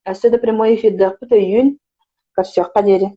Өссө да прямой эфирдээхпит өйүүн. Көрсүөххэ диэри.